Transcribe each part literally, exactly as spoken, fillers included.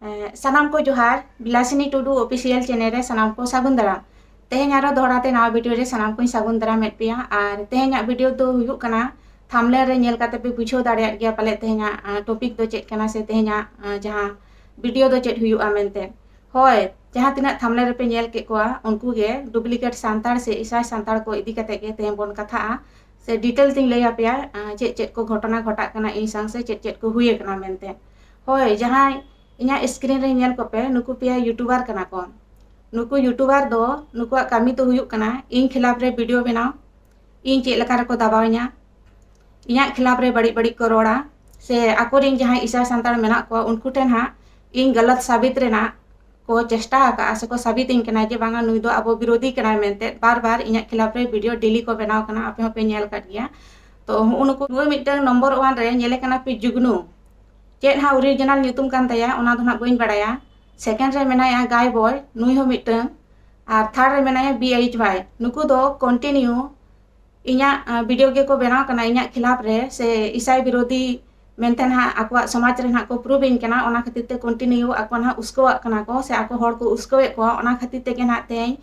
ᱮᱸ, ᱥᱟᱱᱟᱢ ᱠᱚ ᱡᱚᱦᱟᱨ, ᱵᱤᱞᱟᱥᱤᱱᱤ ᱴᱩᱰᱩ ᱚᱯᱷᱤᱥᱤᱭᱟᱞ ᱪᱮᱱᱮᱞ ᱨᱮ ᱥᱟᱱᱟᱢ ᱠᱚ ᱥᱟᱹᱜᱩᱱ ᱫᱟᱨᱟᱢ᱾ ᱛᱮᱦᱮᱧ ᱟᱨᱚ ᱫᱚᱦᱲᱟ ᱛᱮ ᱱᱟᱣᱟ ᱵᱷᱤᱰᱤᱭᱳ ᱨᱮ ᱥᱟᱱᱟᱢ ᱠᱚᱧ ᱥᱟᱹᱜᱩᱱ ᱫᱟᱨᱟᱢᱮᱫ ᱯᱮᱭᱟ᱾ ᱟᱨ ᱛᱮᱦᱮᱧᱟᱜ ᱵᱷᱤᱰᱤᱭᱳ ᱫᱚ ᱦᱩᱭᱩᱜ ᱠᱟᱱᱟ, ᱛᱷᱟᱢᱵᱱᱮᱞ ᱨᱮ ᱧᱮᱞ ᱠᱟᱛᱮ ᱯᱮ ᱵᱩᱡᱷᱟᱹᱣ ᱫᱟᱲᱮᱭᱟᱜ ᱜᱮᱭᱟ ᱯᱟᱞᱮ ᱛᱮᱦᱮᱧᱟᱜ, ᱟᱸ, ᱴᱚᱯᱤᱠ ᱫᱚ ᱪᱮᱫ ᱠᱟᱱᱟ ᱥᱮ ᱛᱮᱦᱮᱧᱟᱜ, ᱟᱸ, ᱡᱟᱦᱟᱸ ᱵᱷᱤᱰᱤᱭᱳ ᱫᱚ ᱪᱮᱫ ᱦᱩᱭᱩᱜᱼᱟ ᱢᱮᱱᱛᱮ᱾ ᱦᱳᱭ, ᱡᱟᱦᱟᱸ ᱛᱤᱱᱟᱹᱜ ᱛᱷᱟᱢᱵᱱᱮᱞ ᱨᱮᱯᱮ ᱧᱮᱞ ᱠᱮᱫ ᱠᱚᱣᱟ, ᱩᱱᱠᱩ ᱜᱮ ᱰᱩᱯᱞᱤᱠᱮᱴ ᱥᱟᱱᱛᱟᱲ ᱥᱮ ᱤᱥᱟᱭ ᱥᱟᱱᱛᱟᱲ ᱠᱚ ᱤᱫᱤ ᱠᱟᱛᱮ ᱜᱮ ᱛᱮᱦᱮᱧ ᱵᱚᱱ ᱠᱟᱛᱷᱟᱜᱼᱟ᱾ ᱥᱮ ᱰᱤᱴᱮᱞ ᱛᱤᱧ ᱞᱟᱹᱭ ᱟᱯᱮᱭᱟ, ᱟᱸ, ᱪᱮᱫ ᱪᱮᱫ ᱠᱚ ᱜᱷᱚᱴᱚᱱᱟ ᱜᱷᱚᱴᱟᱜ ᱠᱟᱱᱟ ᱤᱧ ᱥᱟᱶ ᱥᱮ ᱪᱮᱫ ᱪᱮᱫ ᱠᱚ ᱦᱩᱭ ᱟᱠᱟᱱᱟ ᱢᱮᱱᱛᱮ᱾ ᱦᱳᱭ, ᱡᱟᱦᱟᱸᱭ ᱤᱧᱟᱹᱜ ᱥᱠᱨᱤᱱ ᱨᱮ ᱧᱮᱞ ᱠᱚᱯᱮ, ᱱᱩᱠᱩ ᱯᱮᱭᱟ ᱭᱩᱴᱩᱵᱟᱨ ᱠᱟᱱᱟ ᱠᱚ᱾ ᱱᱩᱠᱩ ᱭᱩᱴᱩᱵᱟᱨ ᱫᱚ ᱱᱩᱠᱩᱣᱟᱜ ᱠᱟᱹᱢᱤ ᱫᱚ ᱦᱩᱭᱩᱜ ᱠᱟᱱᱟ ᱤᱧ ᱠᱷᱤᱞᱟᱯ ᱨᱮ ᱵᱷᱤᱰᱤᱭᱳ ᱵᱮᱱᱟᱣ, ᱤᱧ ᱪᱮᱫ ᱞᱮᱠᱟ ᱨᱮᱠᱚ ᱫᱟᱵᱟᱣᱤᱧᱟ, ᱤᱧᱟᱹᱜ ᱠᱷᱤᱞᱟᱯ ᱨᱮ ᱵᱟᱹᱲᱤᱡ ᱵᱟᱹᱲᱤᱡ ᱠᱚ ᱨᱚᱲᱟ, ᱥᱮ ᱟᱠᱚᱨᱮᱱ ᱡᱟᱦᱟᱸᱭ ᱤᱥᱟᱭ ᱥᱟᱱᱛᱟᱲ ᱢᱮᱱᱟᱜ ᱠᱚᱣᱟ ᱩᱱᱠᱩ ᱴᱷᱮᱱ ᱦᱟᱸᱜ ᱤᱧ ᱜᱟᱞᱟᱛ ᱥᱟᱵᱤᱛ ᱨᱮᱱᱟᱜ ᱠᱚ ᱪᱮᱥᱴᱟ ᱟᱠᱟᱫᱼᱟ, ᱥᱮᱠᱚ ᱥᱟᱵᱤᱛᱤᱧ ᱠᱟᱱᱟ ᱡᱮ ᱵᱟᱝᱟ ᱱᱩᱭ ᱫᱚ ᱟᱵᱚ ᱵᱤᱨᱳᱫᱷᱤ ᱠᱟᱱᱟᱭ ᱢᱮᱱᱛᱮ ᱵᱟᱨ ᱵᱟᱨ ᱤᱧᱟᱹᱜ ᱠᱷᱤᱞᱟᱯ ᱨᱮ ᱵᱷᱤᱰᱤᱭᱳ ᱰᱮᱞᱤ ᱠᱚ ᱵᱮᱱᱟᱣ ᱠᱟᱱᱟ, ᱟᱯᱮ ᱦᱚᱸᱯᱮ ᱧᱮᱞ ᱟᱠᱟᱫ ᱜᱮᱭᱟ᱾ ᱛᱚ ᱦᱩᱜᱼᱩ ᱱᱩᱠᱩ, ᱱᱩᱭ ᱢᱤᱫᱴᱟᱝ ᱱᱚᱢᱵᱚᱨ ᱚᱣᱟᱱ ᱨᱮ ᱧᱮᱞᱮ ᱠᱟᱱᱟ ᱯᱮ ᱡᱩᱜᱽᱱᱩ, ᱪᱮᱫ ᱦᱟᱸᱜ ᱚᱨᱤᱡᱤᱱᱟᱞ ᱧᱩᱛᱩᱢ ᱠᱟᱱ ᱛᱟᱭᱟ ᱚᱱᱟ ᱫᱚ ᱦᱟᱸᱜ ᱵᱟᱹᱧ ᱵᱟᱲᱟᱭᱟ᱾ ᱥᱮᱠᱮᱱᱰ ᱨᱮ ᱢᱮᱱᱟᱭᱟ ᱜᱟᱭ ᱵᱚᱭ, ᱱᱩᱭ ᱦᱚᱸ ᱢᱤᱫᱴᱟᱝ, ᱟᱨ ᱛᱷᱟᱨᱰ ᱨᱮ ᱢᱮᱱᱟᱭᱟ ᱵᱤ ᱮᱭᱤᱪ ᱣᱟᱭ᱾ ᱱᱩᱠᱩ ᱫᱚ ᱠᱚᱱᱴᱤᱱᱤᱭᱩ ᱤᱧᱟᱹᱜ, ᱟᱸ, ᱵᱷᱤᱰᱤᱭᱳ ᱜᱮᱠᱚ ᱵᱮᱱᱟᱣ ᱠᱟᱱᱟ ᱤᱧᱟᱹᱜ ᱠᱷᱤᱞᱟᱯ ᱨᱮ, ᱥᱮ ᱤᱥᱟᱭ ᱵᱤᱨᱳᱫᱷᱤ ᱢᱮᱱᱛᱮ ᱱᱟᱦᱟᱜ ᱟᱠᱚᱣᱟᱜ ᱥᱚᱢᱟᱡᱽ ᱨᱮ ᱱᱟᱦᱟᱜ ᱠᱚ ᱯᱨᱩᱵᱷ ᱤᱧ ᱠᱟᱱᱟ᱾ ᱚᱱᱟ ᱠᱷᱟᱹᱛᱤᱨ ᱛᱮ ᱠᱚᱱᱴᱤᱱᱤᱭᱩ ᱟᱠᱚ ᱱᱟᱦᱟᱜ ᱩᱥᱠᱟᱹᱣᱟᱜ ᱠᱟᱱᱟ ᱠᱚ ᱥᱮ ᱟᱠᱚ ᱦᱚᱲ ᱠᱚ ᱩᱥᱠᱟᱹᱣᱮᱫ ᱠᱚᱣᱟ᱾ ᱚᱱᱟ ᱠᱷᱟᱹᱛᱤᱨ ᱛᱮᱜᱮ ᱱᱟᱦᱟᱜ ᱛᱮᱦᱮᱧ,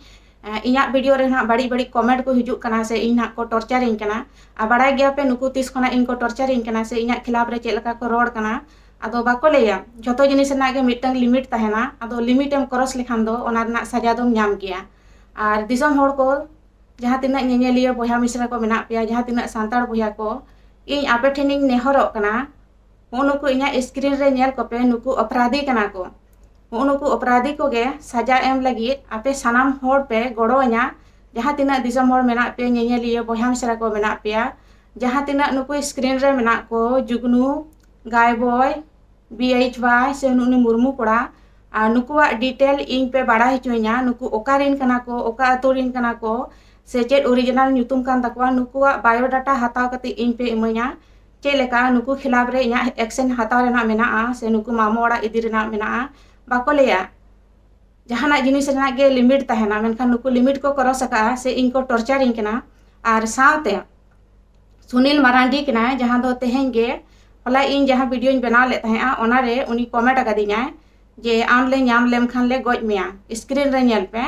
ᱟᱸ, ᱤᱧᱟᱹᱜ ᱵᱷᱤᱰᱤᱭᱳ ᱨᱮ ᱱᱟᱦᱟᱜ ᱵᱟᱹᱲᱤᱡ ᱵᱟᱹᱲᱤᱡ ᱠᱚᱢᱮᱱᱴ ᱠᱚ ᱦᱤᱡᱩᱜ ᱠᱟᱱᱟ ᱥᱮ ᱤᱧ ᱱᱟᱦᱟᱜ ᱠᱚ ᱴᱚᱨᱪᱟᱨᱤᱧ ᱠᱟᱱᱟ᱾ ᱟᱨ ᱵᱟᱲᱟᱭ ᱜᱮᱭᱟ ᱯᱮ ᱱᱩᱠᱩ ᱛᱤᱥ ᱠᱷᱚᱱᱟᱜ ᱤᱧ ᱠᱚ ᱴᱚᱨᱪᱟᱨᱤᱧ ᱠᱟᱱᱟ ᱥᱮ ᱤᱧᱟᱹᱜ ᱠᱷᱤᱞᱟᱯ ᱨᱮ ᱪᱮᱫ ᱞᱮᱠᱟ ᱠᱚ ᱨᱚᱲ ᱠᱟᱱᱟ᱾ ᱟᱫᱚ ᱵᱟᱠᱚ ᱞᱟᱹᱭᱟ, ᱡᱷᱚᱛᱚ ᱡᱤᱱᱤᱥ ᱨᱮᱱᱟᱜ ᱜᱮ ᱢᱤᱫᱴᱟᱝ ᱞᱤᱢᱤᱴ ᱛᱟᱦᱮᱱᱟ᱾ ᱟᱫᱚ ᱞᱤᱢᱤᱴ ᱮᱢ ᱠᱨᱚᱥ ᱞᱮᱠᱷᱟᱱ ᱫᱚ ᱚᱱᱟ ᱨᱮᱱᱟᱜ ᱥᱟᱡᱟ ᱫᱚᱢ ᱧᱟᱢ ᱜᱮᱭᱟ᱾ ᱟᱨ ᱫᱤᱥᱚᱢ ᱦᱚᱲ ᱠᱚ, ᱡᱟᱦᱟᱸ ᱛᱤᱱᱟᱹᱜ ᱧᱮᱧᱮᱞᱤᱭᱟᱹ ᱵᱚᱭᱦᱟ ᱢᱤᱥᱨᱟ ᱠᱚ ᱢᱮᱱᱟᱜ ᱯᱮᱭᱟ, ᱡᱟᱦᱟᱸ ᱛᱤᱱᱟᱹᱜ ᱥᱟᱱᱛᱟᱲ ᱵᱚᱭᱦᱟ ᱠᱚ, ᱤᱧ ᱟᱯᱮ ᱴᱷᱮᱱᱤᱧ ᱱᱮᱦᱚᱨᱚᱜ ᱠᱟᱱᱟ, ᱦᱩᱜᱼᱩ ᱱᱩᱠᱩ ᱤᱧᱟᱹᱜ ᱥᱠᱨᱤᱱ ᱨᱮ ᱧᱮᱞ ᱠᱚᱯᱮ, ᱱᱩᱠᱩ ᱚᱯᱨᱟᱫᱷᱤ ᱠᱟᱱᱟ ᱠᱚ᱾ ᱦᱩᱜᱼᱩ ᱱᱩᱠᱩ ᱚᱯᱨᱟᱫᱷᱤ ᱠᱚᱜᱮ ᱥᱟᱡᱟ ᱮᱢ ᱞᱟᱹᱜᱤᱫ ᱟᱯᱮ ᱥᱟᱱᱟᱢ ᱦᱚᱲ ᱯᱮ ᱜᱚᱲᱚ ᱟᱹᱧᱟ᱾ ᱡᱟᱦᱟᱸ ᱛᱤᱱᱟᱹᱜ ᱫᱤᱥᱚᱢ ᱦᱚᱲ ᱢᱮᱱᱟᱜ ᱯᱮᱭᱟ, ᱧᱮᱧᱮᱞᱤᱭᱟᱹ ᱵᱚᱭᱦᱟ ᱢᱤᱥᱨᱟ ᱠᱚ ᱢᱮᱱᱟᱜ ᱯᱮᱭᱟ, ᱡᱟᱦᱟᱸ ᱛᱤᱱᱟᱹᱜ ᱱᱩᱠᱩ ᱥᱠᱨᱤᱱ ᱨᱮ ᱢᱮᱱᱟᱜ ᱠᱚ, ᱡᱩᱜᱽᱱᱩ, ᱜᱟᱭ ᱵᱚᱭ, ᱵᱤ ᱮᱭᱤᱪ ᱣᱟᱭ ᱥᱮ ᱱᱩᱜᱼᱩ ᱱᱩᱭ ᱢᱩᱨᱢᱩ ᱠᱚᱲᱟ, ᱟᱨ ᱱᱩᱠᱩᱣᱟᱜ ᱰᱤᱴᱮᱞ ᱤᱧ ᱯᱮ ᱵᱟᱲᱟᱭ ᱦᱚᱪᱚᱧᱟ, ᱱᱩᱠᱩ ᱚᱠᱟ ᱨᱮᱱ ᱠᱟᱱᱟ ᱠᱚ, ᱚᱠᱟ ᱟᱹᱛᱩ ᱨᱮᱱ ᱠᱟᱱᱟ ᱠᱚ, ᱥᱮ ᱪᱮᱫ ᱚᱨᱤᱡᱤᱱᱟᱞ ᱧᱩᱛᱩᱢ ᱠᱟᱱ ᱛᱟᱠᱚᱣᱟ, ᱱᱩᱠᱩᱣᱟᱜ ᱵᱟᱭᱳᱰᱟᱴᱟ ᱦᱟᱛᱟᱣ ᱠᱟᱛᱮ ᱤᱧ ᱯᱮ ᱤᱢᱟᱹᱧᱟ᱾ ᱪᱮᱫ ᱞᱮᱠᱟ ᱱᱩᱠᱩ ᱠᱷᱤᱞᱟᱯ ᱨᱮ ᱤᱧᱟᱹᱜ ᱮᱠᱥᱮᱱ ᱦᱟᱛᱟᱣ ᱨᱮᱱᱟᱜ ᱢᱮᱱᱟᱜᱼᱟ ᱥᱮ ᱱᱩᱠᱩ ᱢᱟᱢᱚ ᱚᱲᱟᱜ ᱤᱫᱤ ᱨᱮᱱᱟᱜ ᱢᱮᱱᱟᱜᱼᱟ᱾ ᱵᱟᱠᱚ ᱞᱟᱹᱭᱟ, ᱡᱟᱦᱟᱱᱟᱜ ᱡᱤᱱᱤᱥ ᱨᱮᱱᱟᱜ ᱜᱮ ᱞᱤᱢᱤᱴ ᱛᱟᱦᱮᱱᱟ, ᱢᱮᱱᱠᱷᱟᱱ ᱱᱩᱠᱩ ᱞᱤᱢᱤᱴ ᱠᱚ ᱠᱨᱚᱥ ᱟᱠᱟᱫᱼᱟ ᱥᱮ ᱤᱧ ᱠᱚ ᱴᱚᱨᱪᱟᱨᱤᱧ ᱠᱟᱱᱟ᱾ ᱟᱨ ᱥᱟᱶᱛᱮ ᱥᱩᱱᱤᱞ ᱢᱟᱨᱟᱱᱰᱤ ᱠᱟᱱᱟᱭ, ᱡᱟᱦᱟᱸ ᱫᱚ ᱛᱮᱦᱮᱧ ᱜᱮ, ᱦᱚᱞᱟ ᱤᱧ ᱡᱟᱦᱟᱸ ᱵᱷᱤᱰᱤᱭᱳᱧ ᱵᱮᱱᱟᱣ ᱞᱮᱫ ᱛᱟᱦᱮᱸᱜᱼᱟ, ᱚᱱᱟᱨᱮ ᱩᱱᱤ ᱠᱚᱢᱮᱱᱴ ᱟᱠᱟᱫᱤᱧᱟᱭ, ᱡᱮ ᱟᱢ ᱞᱮ ᱧᱟᱢ ᱞᱮᱢ ᱠᱷᱟᱱ ᱞᱮ ᱜᱚᱡ ᱢᱮᱭᱟ, screen ᱨᱮ ᱧᱮᱞ ᱯᱮ,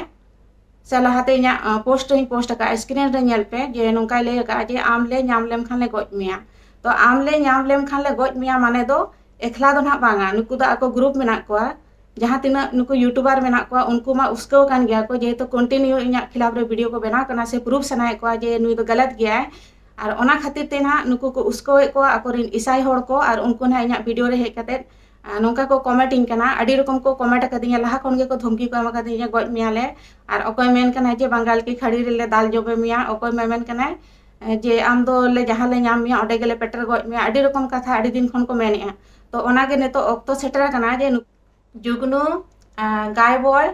ᱥᱮ ᱞᱟᱦᱟᱛᱮ ᱤᱧᱟᱹᱜ ᱯᱳᱥᱴ ᱨᱮᱧ ᱯᱳᱥᱴ ᱟᱠᱟᱫᱼᱟ, screen ᱨᱮ ᱧᱮᱞ ᱯᱮ ᱡᱮ ᱱᱚᱝᱠᱟᱭ ᱞᱟᱹᱭ ᱟᱠᱟᱫᱼᱟ ᱡᱮ ᱟᱢ ᱞᱮ ᱧᱟᱢ ᱞᱮᱢ ᱠᱷᱟᱱ ᱞᱮ ᱜᱚᱡ ᱢᱮᱭᱟ᱾ ᱛᱚ ᱟᱢ ᱞᱮ ᱧᱟᱢ ᱞᱮᱢ ᱠᱷᱟᱱ ᱞᱮ ᱜᱚᱡ ᱢᱮᱭᱟ ᱢᱟᱱᱮ ᱫᱚ ᱮᱠᱞᱟ ᱫᱚ ᱱᱟᱦᱟᱜ ᱵᱟᱝᱟ, ᱱᱩᱠᱩ ᱫᱚ ᱟᱠᱚ ᱜᱨᱩᱯ ᱢᱮᱱᱟᱜ ᱠᱚᱣᱟ, ᱡᱟᱦᱟᱸ ᱛᱤᱱᱟᱹᱜ ᱱᱩᱠᱩ ᱭᱩᱴᱩᱵᱟᱨ ᱢᱮᱱᱟᱜ ᱠᱚᱣᱟ ᱩᱱᱠᱩ ᱢᱟ ᱩᱥᱠᱟᱹᱣ ᱟᱠᱟᱱ ᱜᱮᱭᱟ ᱠᱚ, ᱡᱮᱦᱮᱛᱩ ᱠᱚᱱᱴᱤᱱᱤᱭᱩ ᱤᱧᱟᱹᱜ ᱠᱷᱤᱞᱟᱯ ᱨᱮ ᱵᱷᱤᱰᱤᱭᱳ ᱠᱚ ᱵᱮᱱᱟᱣ ᱠᱟᱱᱟ ᱥᱮ ᱯᱨᱩᱯᱷ ᱥᱟᱱᱟᱭᱮᱫ ᱠᱚᱣᱟ ᱡᱮ ᱱᱩᱭ ᱫᱚ ᱜᱟᱞᱟᱛ ᱜᱮᱭᱟᱭ᱾ ᱟᱨ ᱚᱱᱟ ᱠᱷᱟᱹᱛᱤᱨ ᱛᱮ ᱱᱟᱦᱟᱜ ᱱᱩᱠᱩ ᱠᱚ ᱩᱥᱠᱟᱹᱣᱮᱫ ᱠᱚᱣᱟ ᱟᱠᱚᱨᱮᱱ ᱤᱥᱟᱭ ᱦᱚᱲ ᱠᱚ, ᱟᱨ ᱩᱱᱠᱩ ᱱᱟᱦᱟᱜ ᱤᱧᱟᱹᱜ ᱵᱷᱤᱰᱤᱭᱳ ᱨᱮ ᱦᱮᱡ ᱠᱟᱛᱮᱫ ᱟᱨ ᱱᱚᱝᱠᱟ ᱠᱚ ᱠᱚᱢᱮᱱᱴ ᱤᱧ ᱠᱟᱱᱟ, ᱟᱹᱰᱤ ᱨᱚᱠᱚᱢ ᱠᱚ ᱠᱚᱢᱮᱱᱴ ᱟᱠᱟᱫᱤᱧᱟ, ᱞᱟᱦᱟ ᱠᱷᱚᱱ ᱜᱮᱠᱚ ᱫᱷᱚᱢᱠᱤ ᱠᱚ ᱮᱢ ᱟᱠᱟᱫᱤᱧᱟ, "ᱜᱚᱡ ᱢᱮᱭᱟᱞᱮ", ᱟᱨ ᱚᱠᱚᱭ ᱢᱮᱱ ᱠᱟᱱᱟᱭ ᱡᱮ "ᱵᱟᱝᱜᱟᱞ ᱠᱤ ᱠᱷᱟᱹᱲᱤ ᱨᱮᱞᱮ ᱫᱟᱞ ᱡᱚᱵᱮ ᱢᱮᱭᱟ", ᱚᱠᱚᱭ ᱢᱟ ᱢᱮᱱ ᱠᱟᱱᱟᱭ ᱡᱮ "ᱟᱢ ᱫᱚ ᱞᱮ ᱡᱟᱦᱟᱸ ᱞᱮ ᱧᱟᱢ ᱢᱮᱭᱟ ᱚᱸᱰᱮ ᱜᱮᱞᱮ ᱯᱮᱴᱮᱨ ᱜᱚᱡ ᱢᱮᱭᱟ", ᱟᱹᱰᱤ ᱨᱚᱠᱚᱢ ᱠᱟᱛᱷᱟ ᱟᱹᱰᱤ ᱫᱤᱱ ᱠᱷᱚᱱ ᱠᱚ ᱢᱮᱱᱮᱫᱼᱟ᱾ ᱛᱚ ᱚᱱᱟᱜᱮ ᱱᱤᱛᱚᱜ ᱚᱠᱛᱚ ᱥᱮᱴᱮᱨ ᱟᱠᱟᱱᱟ ᱡᱮ ᱱᱩ-, ᱡᱩᱜᱽᱱᱩ, ᱟᱸ, ᱜᱟᱭ ᱵᱚᱭ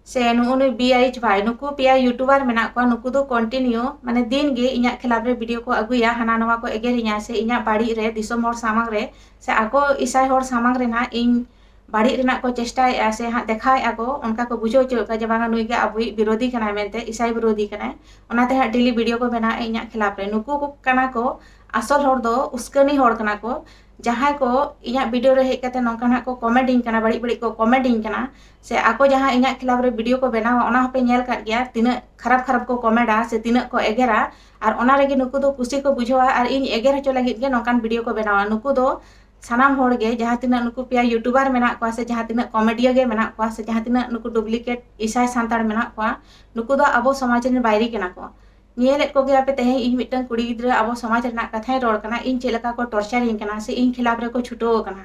ᱥᱮ ᱱᱩᱜᱼᱩ ᱱᱩᱭ ᱵᱤ ᱮᱭᱤᱪ ᱵᱷᱟᱭ, ᱱᱩᱠᱩ ᱯᱮᱭᱟ ᱭᱩᱴᱩᱵᱟᱨ ᱢᱮᱱᱟᱜ ᱠᱚᱣᱟ, ᱱᱩᱠᱩ ᱫᱚ ᱠᱚᱱᱴᱤᱱᱤᱭᱩ ᱢᱟᱱᱮ ᱫᱤᱱ ᱜᱮ ᱤᱧᱟᱹᱜ ᱠᱷᱤᱞᱟᱯ ᱨᱮ ᱵᱷᱤᱰᱤᱭᱳ ᱠᱚ ᱟᱹᱜᱩᱭᱟ, ᱦᱟᱱᱟ ᱱᱚᱣᱟ ᱠᱚ ᱮᱜᱮᱨᱤᱧᱟ ᱥᱮ ᱤᱧᱟᱹᱜ ᱵᱟᱹᱲᱤᱡ ᱨᱮ ᱫᱤᱥᱚᱢ ᱦᱚᱲ ᱥᱟᱢᱟᱝ ᱨᱮ ᱥᱮ ᱟᱠᱚ ᱤᱥᱟᱭ ᱦᱚᱲ ᱥᱟᱢᱟᱝ ᱨᱮ ᱱᱟᱦᱟᱜ ᱤᱧ ᱵᱟᱹᱲᱤᱡ ᱨᱮᱱᱟᱜ ᱠᱚ ᱪᱮᱥᱴᱟᱭᱮᱫᱼᱟ ᱥᱮ ᱦᱟᱸᱜ ᱫᱮᱠᱷᱟᱣᱮᱫᱼᱟ ᱠᱚ, ᱚᱱᱠᱟ ᱠᱚ ᱵᱩᱡᱷᱟᱹᱣ ᱦᱚᱪᱚᱭᱮᱫ ᱠᱚᱣᱟ ᱡᱮ ᱵᱟᱝᱟ ᱱᱩᱭ ᱜᱮ ᱟᱵᱚᱭᱤᱡ ᱵᱤᱨᱳᱫᱷᱤ ᱠᱟᱱᱟᱭ ᱢᱮᱱᱛᱮ, ᱤᱥᱟᱭ ᱵᱤᱨᱳᱫᱷᱤ ᱠᱟᱱᱟᱭ, ᱚᱱᱟᱛᱮ ᱦᱟᱸᱜ ᱰᱮᱞᱤ ᱵᱷᱤᱰᱤᱭᱳ ᱠᱚ ᱵᱮᱱᱟᱣᱮᱫᱼᱟ ᱤᱧᱟᱹᱜ ᱠᱷᱤᱞᱟᱯ ᱨᱮ᱾ ᱱᱩᱠᱩ ᱠᱚ ᱠᱟᱱᱟ ᱠᱚ ᱟᱥᱚᱞ ᱦᱚᱲ ᱫᱚ, ᱩᱥᱠᱟᱹᱱᱤ ᱦᱚᱲ ᱠᱟᱱᱟ ᱠᱚ, ᱡᱟᱦᱟᱸᱭ ᱠᱚ ᱤᱧᱟᱹᱜ ᱵᱷᱤᱰᱤᱭᱳ ᱨᱮ ᱦᱮᱡ ᱠᱟᱛᱮ ᱱᱚᱝᱠᱟ ᱱᱟᱦᱟᱜ ᱠᱚ ᱠᱚᱢᱮᱱᱴ ᱤᱧ ᱠᱟᱱᱟ, ᱵᱟᱹᱲᱤᱡ ᱵᱟᱹᱲᱤᱡ ᱠᱚ ᱠᱚᱢᱮᱱᱴ ᱤᱧ ᱠᱟᱱᱟ, ᱥᱮ ᱟᱠᱚ ᱡᱟᱦᱟᱸ ᱤᱧᱟᱹᱜ ᱠᱷᱤᱞᱟᱯ ᱨᱮ ᱵᱷᱤᱰᱤᱭᱳ ᱠᱚ ᱵᱮᱱᱟᱣᱟ ᱚᱱᱟ ᱦᱚᱸᱯᱮ ᱧᱮᱞ ᱠᱟᱜ ᱜᱮᱭᱟ, ᱛᱤᱱᱟᱹᱜ ᱠᱷᱟᱨᱟᱯ ᱠᱷᱟᱨᱟᱯ ᱠᱚ ᱠᱚᱢᱮᱱᱴᱟ ᱥᱮ ᱛᱤᱱᱟᱹᱜ ᱠᱚ ᱮᱜᱮᱨᱟ, ᱟᱨ ᱚᱱᱟ ᱨᱮᱜᱮ ᱱᱩᱠᱩ ᱫᱚ ᱠᱩᱥᱤ ᱠᱚ ᱵᱩᱡᱷᱟᱹᱣᱟ ᱟᱨ ᱤᱧ ᱮᱜᱮᱨ ᱦᱚᱪᱚ ᱞᱟᱹᱜᱤᱫ ᱜᱮ ᱱᱚᱝᱠᱟᱱ ᱵᱷᱤᱰᱤᱭᱳ ᱠᱚ ᱵᱮᱱᱟᱣᱟ᱾ ᱱᱩᱠᱩ ᱫᱚ ᱥᱟᱱᱟᱢ ᱦᱚᱲ ᱜᱮ, ᱡᱟᱦᱟᱸ ᱛᱤᱱᱟᱹᱜ ᱱᱩᱠᱩ ᱯᱮᱭᱟ ᱭᱩᱴᱩᱵᱟᱨ ᱢᱮᱱᱟᱜ ᱠᱚᱣᱟ ᱥᱮ ᱡᱟᱦᱟᱸ ᱛᱤᱱᱟᱹᱜ ᱠᱚᱢᱮᱰᱤᱭᱟᱹ ᱜᱮ ᱢᱮᱱᱟᱜ ᱠᱚᱣᱟ ᱥᱮ ᱡᱟᱦᱟᱸ ᱛᱤᱱᱟᱹᱜ ᱱᱩᱠᱩ ᱰᱩᱯᱞᱤᱠᱮᱴ ᱤᱥᱟᱭ ᱥᱟᱱᱛᱟᱲ ᱢᱮᱱᱟᱜ ᱠᱚᱣᱟ, ᱱᱩᱠᱩ ᱫᱚ ᱟᱵᱚ ᱥᱚᱢᱟᱡᱽ ᱨᱮᱱ ᱵᱟᱭᱨᱤ ᱠᱟᱱᱟ ᱠᱚ᱾ ᱧᱮᱞᱮᱫ ᱠᱚᱜᱮᱭᱟ ᱯᱮ, ᱛᱮᱦᱮᱧ ᱤᱧ ᱢᱤᱫᱴᱟᱝ ᱠᱩᱲᱤ ᱜᱤᱫᱽᱨᱟᱹ ᱟᱵᱚ ᱥᱚᱢᱟᱡᱽ ᱨᱮᱱᱟᱜ ᱠᱟᱛᱷᱟᱧ ᱨᱚᱲ ᱠᱟᱱᱟ, ᱤᱧ ᱪᱮᱫ ᱞᱮᱠᱟ ᱠᱚ ᱴᱚᱨᱪᱟᱨᱤᱧ ᱠᱟᱱᱟ ᱥᱮ ᱤᱧ ᱠᱷᱤᱞᱟᱯ ᱨᱮᱠᱚ ᱪᱷᱩᱴᱟᱹᱣ ᱟᱠᱟᱱᱟ᱾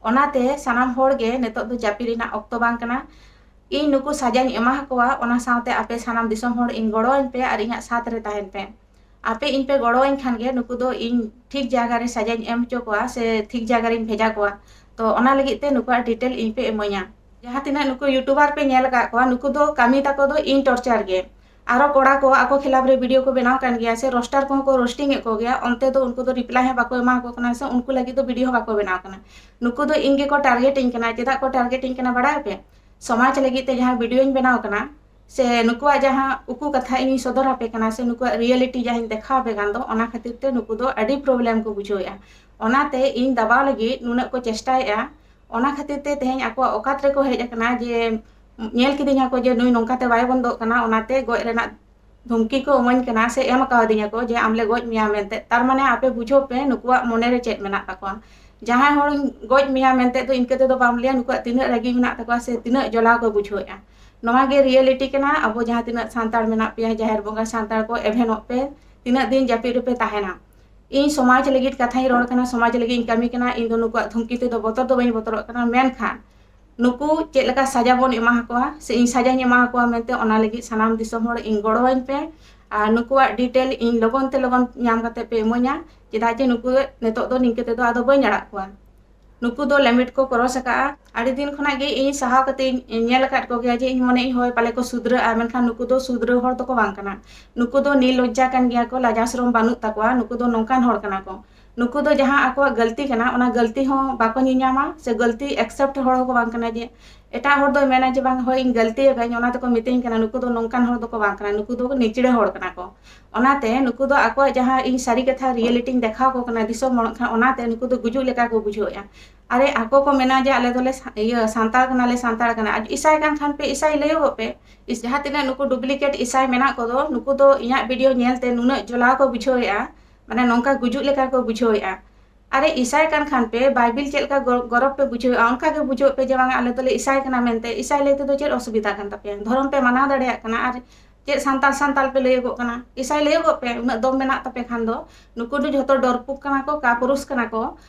ᱚᱱᱟᱛᱮ ᱥᱟᱱᱟᱢ ᱦᱚᱲ ᱜᱮ ᱱᱤᱛᱚᱜ ᱫᱚ ᱡᱟᱹᱯᱤᱫ ᱨᱮᱱᱟᱜ ᱚᱠᱛᱚ ᱵᱟᱝ ᱠᱟᱱᱟ᱾ ᱤᱧ ᱱᱩᱠᱩ ᱥᱟᱡᱟᱧ ᱮᱢᱟ ᱟᱠᱚᱣᱟ, ᱚᱱᱟ ᱥᱟᱶᱛᱮ ᱟᱯᱮ ᱥᱟᱱᱟᱢ ᱫᱤᱥᱚᱢ ᱦᱚᱲ ᱤᱧ ᱜᱚᱲᱚᱣᱟᱹᱧ ᱯᱮ ᱟᱨ ᱤᱧᱟᱹᱜ ᱥᱟᱛᱷ ᱨᱮ ᱛᱟᱦᱮᱱ ᱯᱮ᱾ ᱟᱯᱮ ᱤᱧ ᱯᱮ ᱜᱚᱲᱚᱣᱟᱹᱧ ᱠᱷᱟᱱ ᱜᱮ ᱱᱩᱠᱩ ᱫᱚ ᱤᱧ ᱴᱷᱤᱠ ᱡᱟᱭᱜᱟ ᱨᱮ ᱥᱟᱡᱟᱧ ᱮᱢ ᱦᱚᱪᱚ ᱠᱚᱣᱟ ᱥᱮ ᱴᱷᱤᱠ ᱡᱟᱭᱜᱟ ᱨᱤᱧ ᱵᱷᱮᱡᱟ ᱠᱚᱣᱟ᱾ ᱛᱚ ᱚᱱᱟ ᱞᱟᱹᱜᱤᱫ ᱛᱮ ᱱᱩᱠᱩᱣᱟᱜ ᱰᱤᱴᱮᱞ ᱤᱧ ᱯᱮ ᱤᱢᱟᱹᱧᱟ᱾ ᱡᱟᱦᱟᱸ ᱛᱤᱱᱟᱹᱜ ᱱᱩᱠᱩ ᱭᱩᱴᱩᱵᱟᱨ ᱯᱮ ᱧᱮᱞ ᱟᱠᱟᱫ ᱠᱚᱣᱟ, ᱱᱩᱠᱩ ᱫᱚ ᱠᱟᱹᱢᱤ ᱛᱟᱠᱚ ᱫᱚ ᱤᱧ ᱴᱚᱨᱪᱟᱨ ᱜᱮ᱾ ᱟᱨᱚ ᱠᱚᱲᱟ ᱠᱚ ᱟᱠᱚ ᱠᱷᱤᱞᱟᱯ ᱨᱮ ᱵᱷᱤᱰᱤᱭᱳ ᱠᱚ ᱵᱮᱱᱟᱣ ᱠᱟᱱ ᱜᱮᱭᱟ ᱥᱮ ᱨᱳᱥᱴᱟᱨ ᱠᱚᱦᱚᱸ ᱠᱚ ᱨᱳᱥᱴᱤᱝ ᱮᱫ ᱠᱚᱜᱮᱭᱟ, ᱚᱱᱛᱮ ᱫᱚ ᱩᱱᱠᱩ ᱫᱚ ᱨᱤᱯᱞᱟᱭ ᱦᱚᱸ ᱵᱟᱠᱚ ᱮᱢᱟ ᱠᱚ ᱠᱟᱱᱟ ᱥᱮ ᱩᱱᱠᱩ ᱞᱟᱹᱜᱤᱫ ᱫᱚ ᱵᱷᱤᱰᱤᱭᱳ ᱦᱚᱸ ᱵᱟᱠᱚ ᱵᱮᱱᱟᱣ ᱠᱟᱱᱟ᱾ ᱱᱩᱠᱩ ᱫᱚ ᱤᱧ ᱜᱮᱠᱚ ᱴᱟᱨᱜᱮᱴᱤᱧ ᱠᱟᱱᱟ᱾ ᱪᱮᱫᱟᱜ ᱠᱚ ᱴᱟᱨᱜᱮᱴᱤᱧ ᱠᱟᱱᱟ ᱵᱟᱲᱟᱭ ᱯᱮ? ᱥᱚᱢᱟᱡᱽ ᱞᱟᱹᱜᱤᱫ ᱛᱮ ᱡᱟᱦᱟᱸ ᱵᱷᱤᱰᱤᱭᱳᱧ ᱵᱮᱱᱟᱣ ᱠᱟᱱᱟ ᱥᱮ ᱱᱩᱠᱩᱣᱟᱜ ᱡᱟᱦᱟᱸ ᱩᱠᱩ ᱠᱟᱛᱷᱟ ᱤᱧᱤᱧ ᱥᱚᱫᱚᱨ ᱟᱯᱮ ᱠᱟᱱᱟ ᱥᱮ ᱱᱩᱠᱩᱣᱟᱜ ᱨᱤᱭᱮᱞᱤᱴᱤ ᱡᱟᱦᱟᱸᱧ ᱫᱮᱠᱷᱟᱣ ᱟᱯᱮ ᱠᱟᱱ ᱫᱚ, ᱚᱱᱟ ᱠᱷᱟᱹᱛᱤᱨ ᱛᱮ ᱱᱩᱠᱩ ᱫᱚ ᱟᱹᱰᱤ ᱯᱨᱚᱵᱞᱮᱢ ᱠᱚ ᱵᱩᱡᱷᱟᱹᱣᱮᱫᱼᱟ᱾ ᱚᱱᱟᱛᱮ ᱤᱧ ᱫᱟᱵᱟᱣ ᱞᱟᱹᱜᱤᱫ ᱱᱩᱱᱟᱹᱜ ᱠᱚ ᱪᱮᱥᱴᱟᱭᱮᱫᱼᱟ, ᱚᱱᱟ ᱠᱷᱟᱹᱛᱤᱨ ᱛᱮ ᱛᱮᱦᱮᱧ ᱟᱠᱚᱣᱟᱜ ᱚᱠᱟᱛ ᱨᱮᱠᱚ ᱦᱮᱡ ᱟᱠᱟᱱᱟ ᱡᱮ ᱧᱮᱞ ᱠᱤᱫᱤᱧᱟ ᱠᱚ ᱡᱮ ᱱᱩᱭ ᱱᱚᱝᱠᱟᱛᱮ ᱵᱟᱭ ᱵᱚᱱᱫᱚᱜ ᱠᱟᱱᱟ, ᱚᱱᱟᱛᱮ ᱜᱚᱡ ᱨᱮᱱᱟᱜ ᱫᱷᱩᱢᱠᱤ ᱠᱚ ᱮᱢᱟᱹᱧ ᱠᱟᱱᱟ ᱥᱮ ᱮᱢ ᱟᱠᱟᱣᱫᱤᱧᱟ ᱠᱚ ᱡᱮ ᱟᱢ ᱞᱮ ᱜᱚᱡ ᱢᱮᱭᱟ ᱢᱮᱱᱛᱮ᱾ ᱛᱟᱨ ᱢᱟᱱᱮ ᱟᱯᱮ ᱵᱩᱡᱷᱟᱹᱣ ᱯᱮ ᱱᱩᱠᱩᱣᱟᱜ ᱢᱚᱱᱮ ᱨᱮ ᱪᱮᱫ ᱢᱮᱱᱟᱜ ᱛᱟᱠᱚᱣᱟ᱾ ᱡᱟᱦᱟᱸᱭ ᱦᱚᱲ ᱜᱚᱡ ᱢᱮᱭᱟ ᱢᱮᱱᱛᱮ ᱫᱚ ᱤᱱᱠᱟᱹ ᱛᱮᱫᱚ ᱵᱟᱢ ᱞᱟᱹᱭᱟ ᱱᱩᱠᱩᱣᱟᱜ ᱛᱤᱱᱟᱹᱜ ᱨᱟᱹᱜᱤ ᱢᱮᱱᱟᱜ ᱛᱟᱠᱚᱣᱟ ᱥᱮ ᱛᱤᱱᱟᱹᱜ ᱡᱚᱞᱟ ᱠᱚ ᱵᱩᱡᱷᱟᱹᱣᱮᱫᱼᱟ᱾ ᱱᱚᱣᱟ ᱜᱮ ᱨᱤᱭᱮᱞᱤᱴᱤ ᱠᱟᱱᱟ᱾ ᱟᱵᱚ ᱡᱟᱦᱟᱸ ᱛᱤᱱᱟᱹᱜ ᱥᱟᱱᱛᱟᱲ ᱢᱮᱱᱟᱜ ᱯᱮᱭᱟ, ᱡᱟᱦᱮᱨ ᱵᱚᱸᱜᱟ ᱥᱟᱱᱛᱟᱲ ᱠᱚ, ᱮᱵᱷᱮᱱᱚᱜ ᱯᱮ᱾ ᱛᱤᱱᱟᱹᱜ ᱫᱤᱱ ᱡᱟᱹᱯᱤᱫ ᱨᱮᱯᱮ ᱛᱟᱦᱮᱱᱟ? ᱤᱧ ᱥᱚᱢᱟᱡᱽ ᱞᱟᱹᱜᱤᱫ ᱠᱟᱛᱷᱟᱧ ᱨᱚᱲ ᱠᱟᱱᱟ, ᱥᱚᱢᱟᱡᱽ ᱞᱟᱹᱜᱤᱫ ᱤᱧ ᱠᱟᱹᱢᱤ ᱠᱟᱱᱟ᱾ ᱤᱧ ᱫᱚ ᱱᱩᱠᱩᱣᱟᱜ ᱫᱷᱩᱢᱠᱤ ᱛᱮᱫᱚ ᱵᱚᱛᱚᱨ ᱫᱚ ᱵᱟᱹᱧ ᱵᱚᱛᱚᱨᱚᱜ ᱠᱟᱱᱟ, ᱢᱮᱱᱠᱷᱟᱱ ᱱᱩᱠᱩ ᱪᱮᱫ ᱞᱮᱠᱟ ᱥᱟᱡᱟ ᱵᱚᱱ ᱮᱢᱟ ᱠᱚᱣᱟ ᱥᱮ ᱤᱧ ᱥᱟᱡᱟᱧ ᱮᱢᱟ ᱠᱚᱣᱟ ᱢᱮᱱᱛᱮ, ᱚᱱᱟ ᱞᱟᱹᱜᱤᱫ ᱥᱟᱱᱟᱢ ᱫᱤᱥᱚᱢ ᱦᱚᱲ ᱤᱧ ᱜᱚᱲᱚᱣᱟᱹᱧ ᱯᱮ᱾ ᱟᱨ ᱱᱩᱠᱩᱣᱟᱜ ᱰᱤᱴᱮᱞ ᱤᱧ ᱞᱚᱜᱚᱱ ᱛᱮ ᱞᱚᱜᱚᱱ ᱧᱟᱢ ᱠᱟᱛᱮ ᱯᱮ ᱤᱢᱟᱹᱧᱟ, ᱪᱮᱫᱟᱜ ᱡᱮ ᱱᱩᱠᱩ ᱱᱤᱛᱚᱜ ᱫᱚ ᱱᱤᱝᱠᱟᱹ ᱛᱮᱫᱚ ᱟᱫᱚ ᱵᱟᱹᱧ ᱟᱲᱟᱜ ᱠᱚᱣᱟ᱾ ᱱᱩᱠᱩ ᱫᱚ ᱞᱤᱢᱤᱴ ᱠᱚ ᱠᱨᱚᱥ ᱟᱠᱟᱫᱼᱟ᱾ ᱟᱹᱰᱤ ᱫᱤᱱ ᱠᱷᱚᱱᱟᱜ ᱜᱮ ᱤᱧ ᱥᱟᱦᱟᱣ ᱠᱟᱛᱮ ᱤᱧ ᱧᱮᱞ ᱟᱠᱟᱫ ᱠᱚᱜᱮᱭᱟ ᱡᱮ ᱤᱧ ᱢᱚᱱᱮ ᱤᱧ ᱦᱳᱭ ᱯᱟᱞᱮ ᱠᱚ ᱥᱩᱫᱷᱨᱟᱹᱜᱼᱟ, ᱢᱮᱱᱠᱷᱟᱱ ᱱᱩᱠᱩ ᱫᱚ ᱥᱩᱫᱷᱨᱟᱹ ᱦᱚᱲ ᱫᱚᱠᱚ ᱵᱟᱝ ᱠᱟᱱᱟ᱾ ᱱᱩᱠᱩ ᱫᱚ ᱱᱤᱨᱞᱚᱡᱡᱟ ᱠᱟᱱ ᱜᱮᱭᱟ ᱠᱚ, ᱞᱟᱡᱟ ᱥᱚᱨᱚᱢ ᱵᱟᱹᱱᱩᱜ ᱛᱟᱠᱚᱣᱟ᱾ ᱱᱩᱠᱩ ᱫᱚ ᱱᱚᱝᱠᱟᱱ ᱦᱚᱲ ᱠᱟᱱᱟ ᱠᱚ᱾ ᱱᱩᱠᱩ ᱫᱚ ᱡᱟᱦᱟᱸ ᱟᱠᱚᱣᱟᱜ ᱜᱟᱹᱞᱛᱤ ᱠᱟᱱᱟ, ᱚᱱᱟ ᱜᱟᱹᱞᱛᱤ ᱦᱚᱸ ᱵᱟᱠᱚ ᱧᱮᱧᱟᱢᱟ ᱥᱮ ᱜᱟᱹᱞᱛᱤ ᱮᱠᱥᱮᱯᱴ ᱦᱚᱲ ᱦᱚᱸᱠᱚ ᱵᱟᱝ ᱠᱟᱱᱟ ᱡᱮ ᱮᱴᱟᱜ ᱦᱚᱲ ᱫᱚᱭ ᱢᱮᱱᱟ ᱡᱮ ᱵᱟᱝ ᱦᱳᱭ ᱤᱧ ᱜᱟᱹᱞᱛᱤ ᱟᱠᱟᱫᱟᱹᱧ, ᱚᱱᱟ ᱛᱮᱠᱚ ᱢᱤᱛᱟᱹᱧ ᱠᱟᱱᱟ᱾ ᱱᱩᱠᱩ ᱫᱚ ᱱᱚᱝᱠᱟᱱ ᱦᱚᱲ ᱫᱚᱠᱚ ᱵᱟᱝ ᱠᱟᱱᱟ, ᱱᱩᱠᱩ ᱫᱚ ᱱᱤᱪᱲᱟᱹ ᱦᱚᱲ ᱠᱟᱱᱟ ᱠᱚ᱾ ᱚᱱᱟᱛᱮ ᱱᱩᱠᱩ ᱫᱚ ᱟᱠᱚᱣᱟᱜ ᱡᱟᱦᱟᱸ ᱤᱧ ᱥᱟᱹᱨᱤ ᱠᱟᱛᱷᱟ ᱨᱤᱭᱮᱞᱤᱴᱤᱧ ᱫᱮᱠᱷᱟᱣ ᱟᱠᱚ ᱠᱟᱱᱟ ᱫᱤᱥᱚᱢ ᱦᱚᱲ, ᱠᱷᱟᱱ ᱚᱱᱟᱛᱮ ᱱᱩᱠᱩ ᱫᱚ ᱜᱩᱡᱩᱜ ᱞᱮᱠᱟ ᱠᱚ ᱵᱩᱡᱷᱟᱹᱣᱮᱫᱼᱟ᱾ ᱟᱨᱮ ᱟᱠᱚ ᱠᱚ ᱢᱮᱱᱟ ᱡᱮ ᱟᱞᱮ ᱫᱚᱞᱮ ᱥᱟ-, ᱤᱭᱟᱹ ᱥᱟᱱᱛᱟᱲ ᱠᱟᱱᱟᱞᱮ, ᱥᱟᱱᱛᱟᱲ ᱠᱟᱱᱟ᱾ ᱟᱨ ᱤᱥᱟᱭ ᱠᱟᱱ ᱠᱷᱟᱱ ᱯᱮ ᱤᱥᱟᱭ ᱞᱟᱹᱭᱚᱜᱚᱜ ᱯᱮ᱾ ᱤᱥ-, ᱡᱟᱦᱟᱸ ᱛᱤᱱᱟᱹᱜ ᱱᱩᱠᱩ ᱰᱩᱯᱞᱤᱠᱮᱴ ᱤᱥᱟᱭ ᱢᱮᱱᱟᱜ ᱠᱚᱫᱚ, ᱱᱩᱠᱩ ᱫᱚ ᱤᱧᱟᱹᱜ ᱵᱷᱤᱰᱤᱭᱳ ᱧᱮᱞᱛᱮ ᱱᱩᱱᱟᱹᱜ ᱡᱚᱞᱟ ᱠᱚ ᱵᱩᱡᱷᱟᱹᱣᱮᱫᱼᱟ, ᱢᱟᱱᱮ ᱱᱚᱝᱠᱟ ᱜᱩᱡᱩᱜ ᱞᱮᱠᱟ ᱠᱚ ᱵᱩᱡᱷᱟᱹᱣᱮᱫᱼᱟ᱾ ᱟᱨᱮ ᱤᱥᱟᱭ ᱠᱟᱱ ᱠᱷᱟᱱ ᱯᱮ, ᱵᱟᱭᱵᱤᱞ ᱪᱮᱫ ᱞᱮᱠᱟ ᱜᱚ-, ᱜᱚᱨᱚᱵ ᱯᱮ ᱵᱩᱡᱷᱟᱹᱣᱮᱫᱼᱟ, ᱚᱱᱠᱟ ᱜᱮ ᱵᱩᱡᱷᱟᱹᱣ ᱯᱮ ᱡᱮ ᱵᱟᱝᱟ ᱟᱞᱮ ᱫᱚᱞᱮ ᱤᱥᱟᱭ ᱠᱟᱱᱟ ᱢᱮᱱᱛᱮ᱾ ᱤᱥᱟᱭ ᱞᱟᱹᱭ ᱛᱮᱫᱚ ᱪᱮᱫ ᱚᱥᱩᱵᱤᱫᱷᱟ ᱠᱟᱱ ᱛᱟᱯᱮᱭᱟ? ᱫᱷᱚᱨᱚᱢ ᱯᱮ ᱢᱟᱱᱟᱣ ᱫᱟᱲᱮᱭᱟᱜ ᱠᱟᱱᱟ, ᱟᱨ ᱪᱮᱫ ᱥᱟᱱᱛᱟᱲ ᱥᱟᱱᱛᱟᱲ ᱯᱮ ᱞᱟᱹᱭᱚᱜᱚᱜ ᱠᱟᱱᱟ? ᱤᱥᱟᱭ ᱞᱟᱹᱭᱚᱜᱚᱜ ᱯᱮ, ᱩᱱᱟᱹᱜ ᱫᱚᱢ ᱢᱮᱱᱟᱜ ᱛᱟᱯᱮ ᱠᱷᱟᱱ ᱫᱚ᱾ ᱱᱩᱠᱩ ᱫᱚ ᱡᱷᱚᱛᱚ ᱰᱚᱨᱯᱩᱠ ᱠᱟᱱᱟ ᱠᱚ, ᱠᱟᱯᱩᱨᱩᱥ ᱠᱟᱱᱟ ᱠᱚ᱾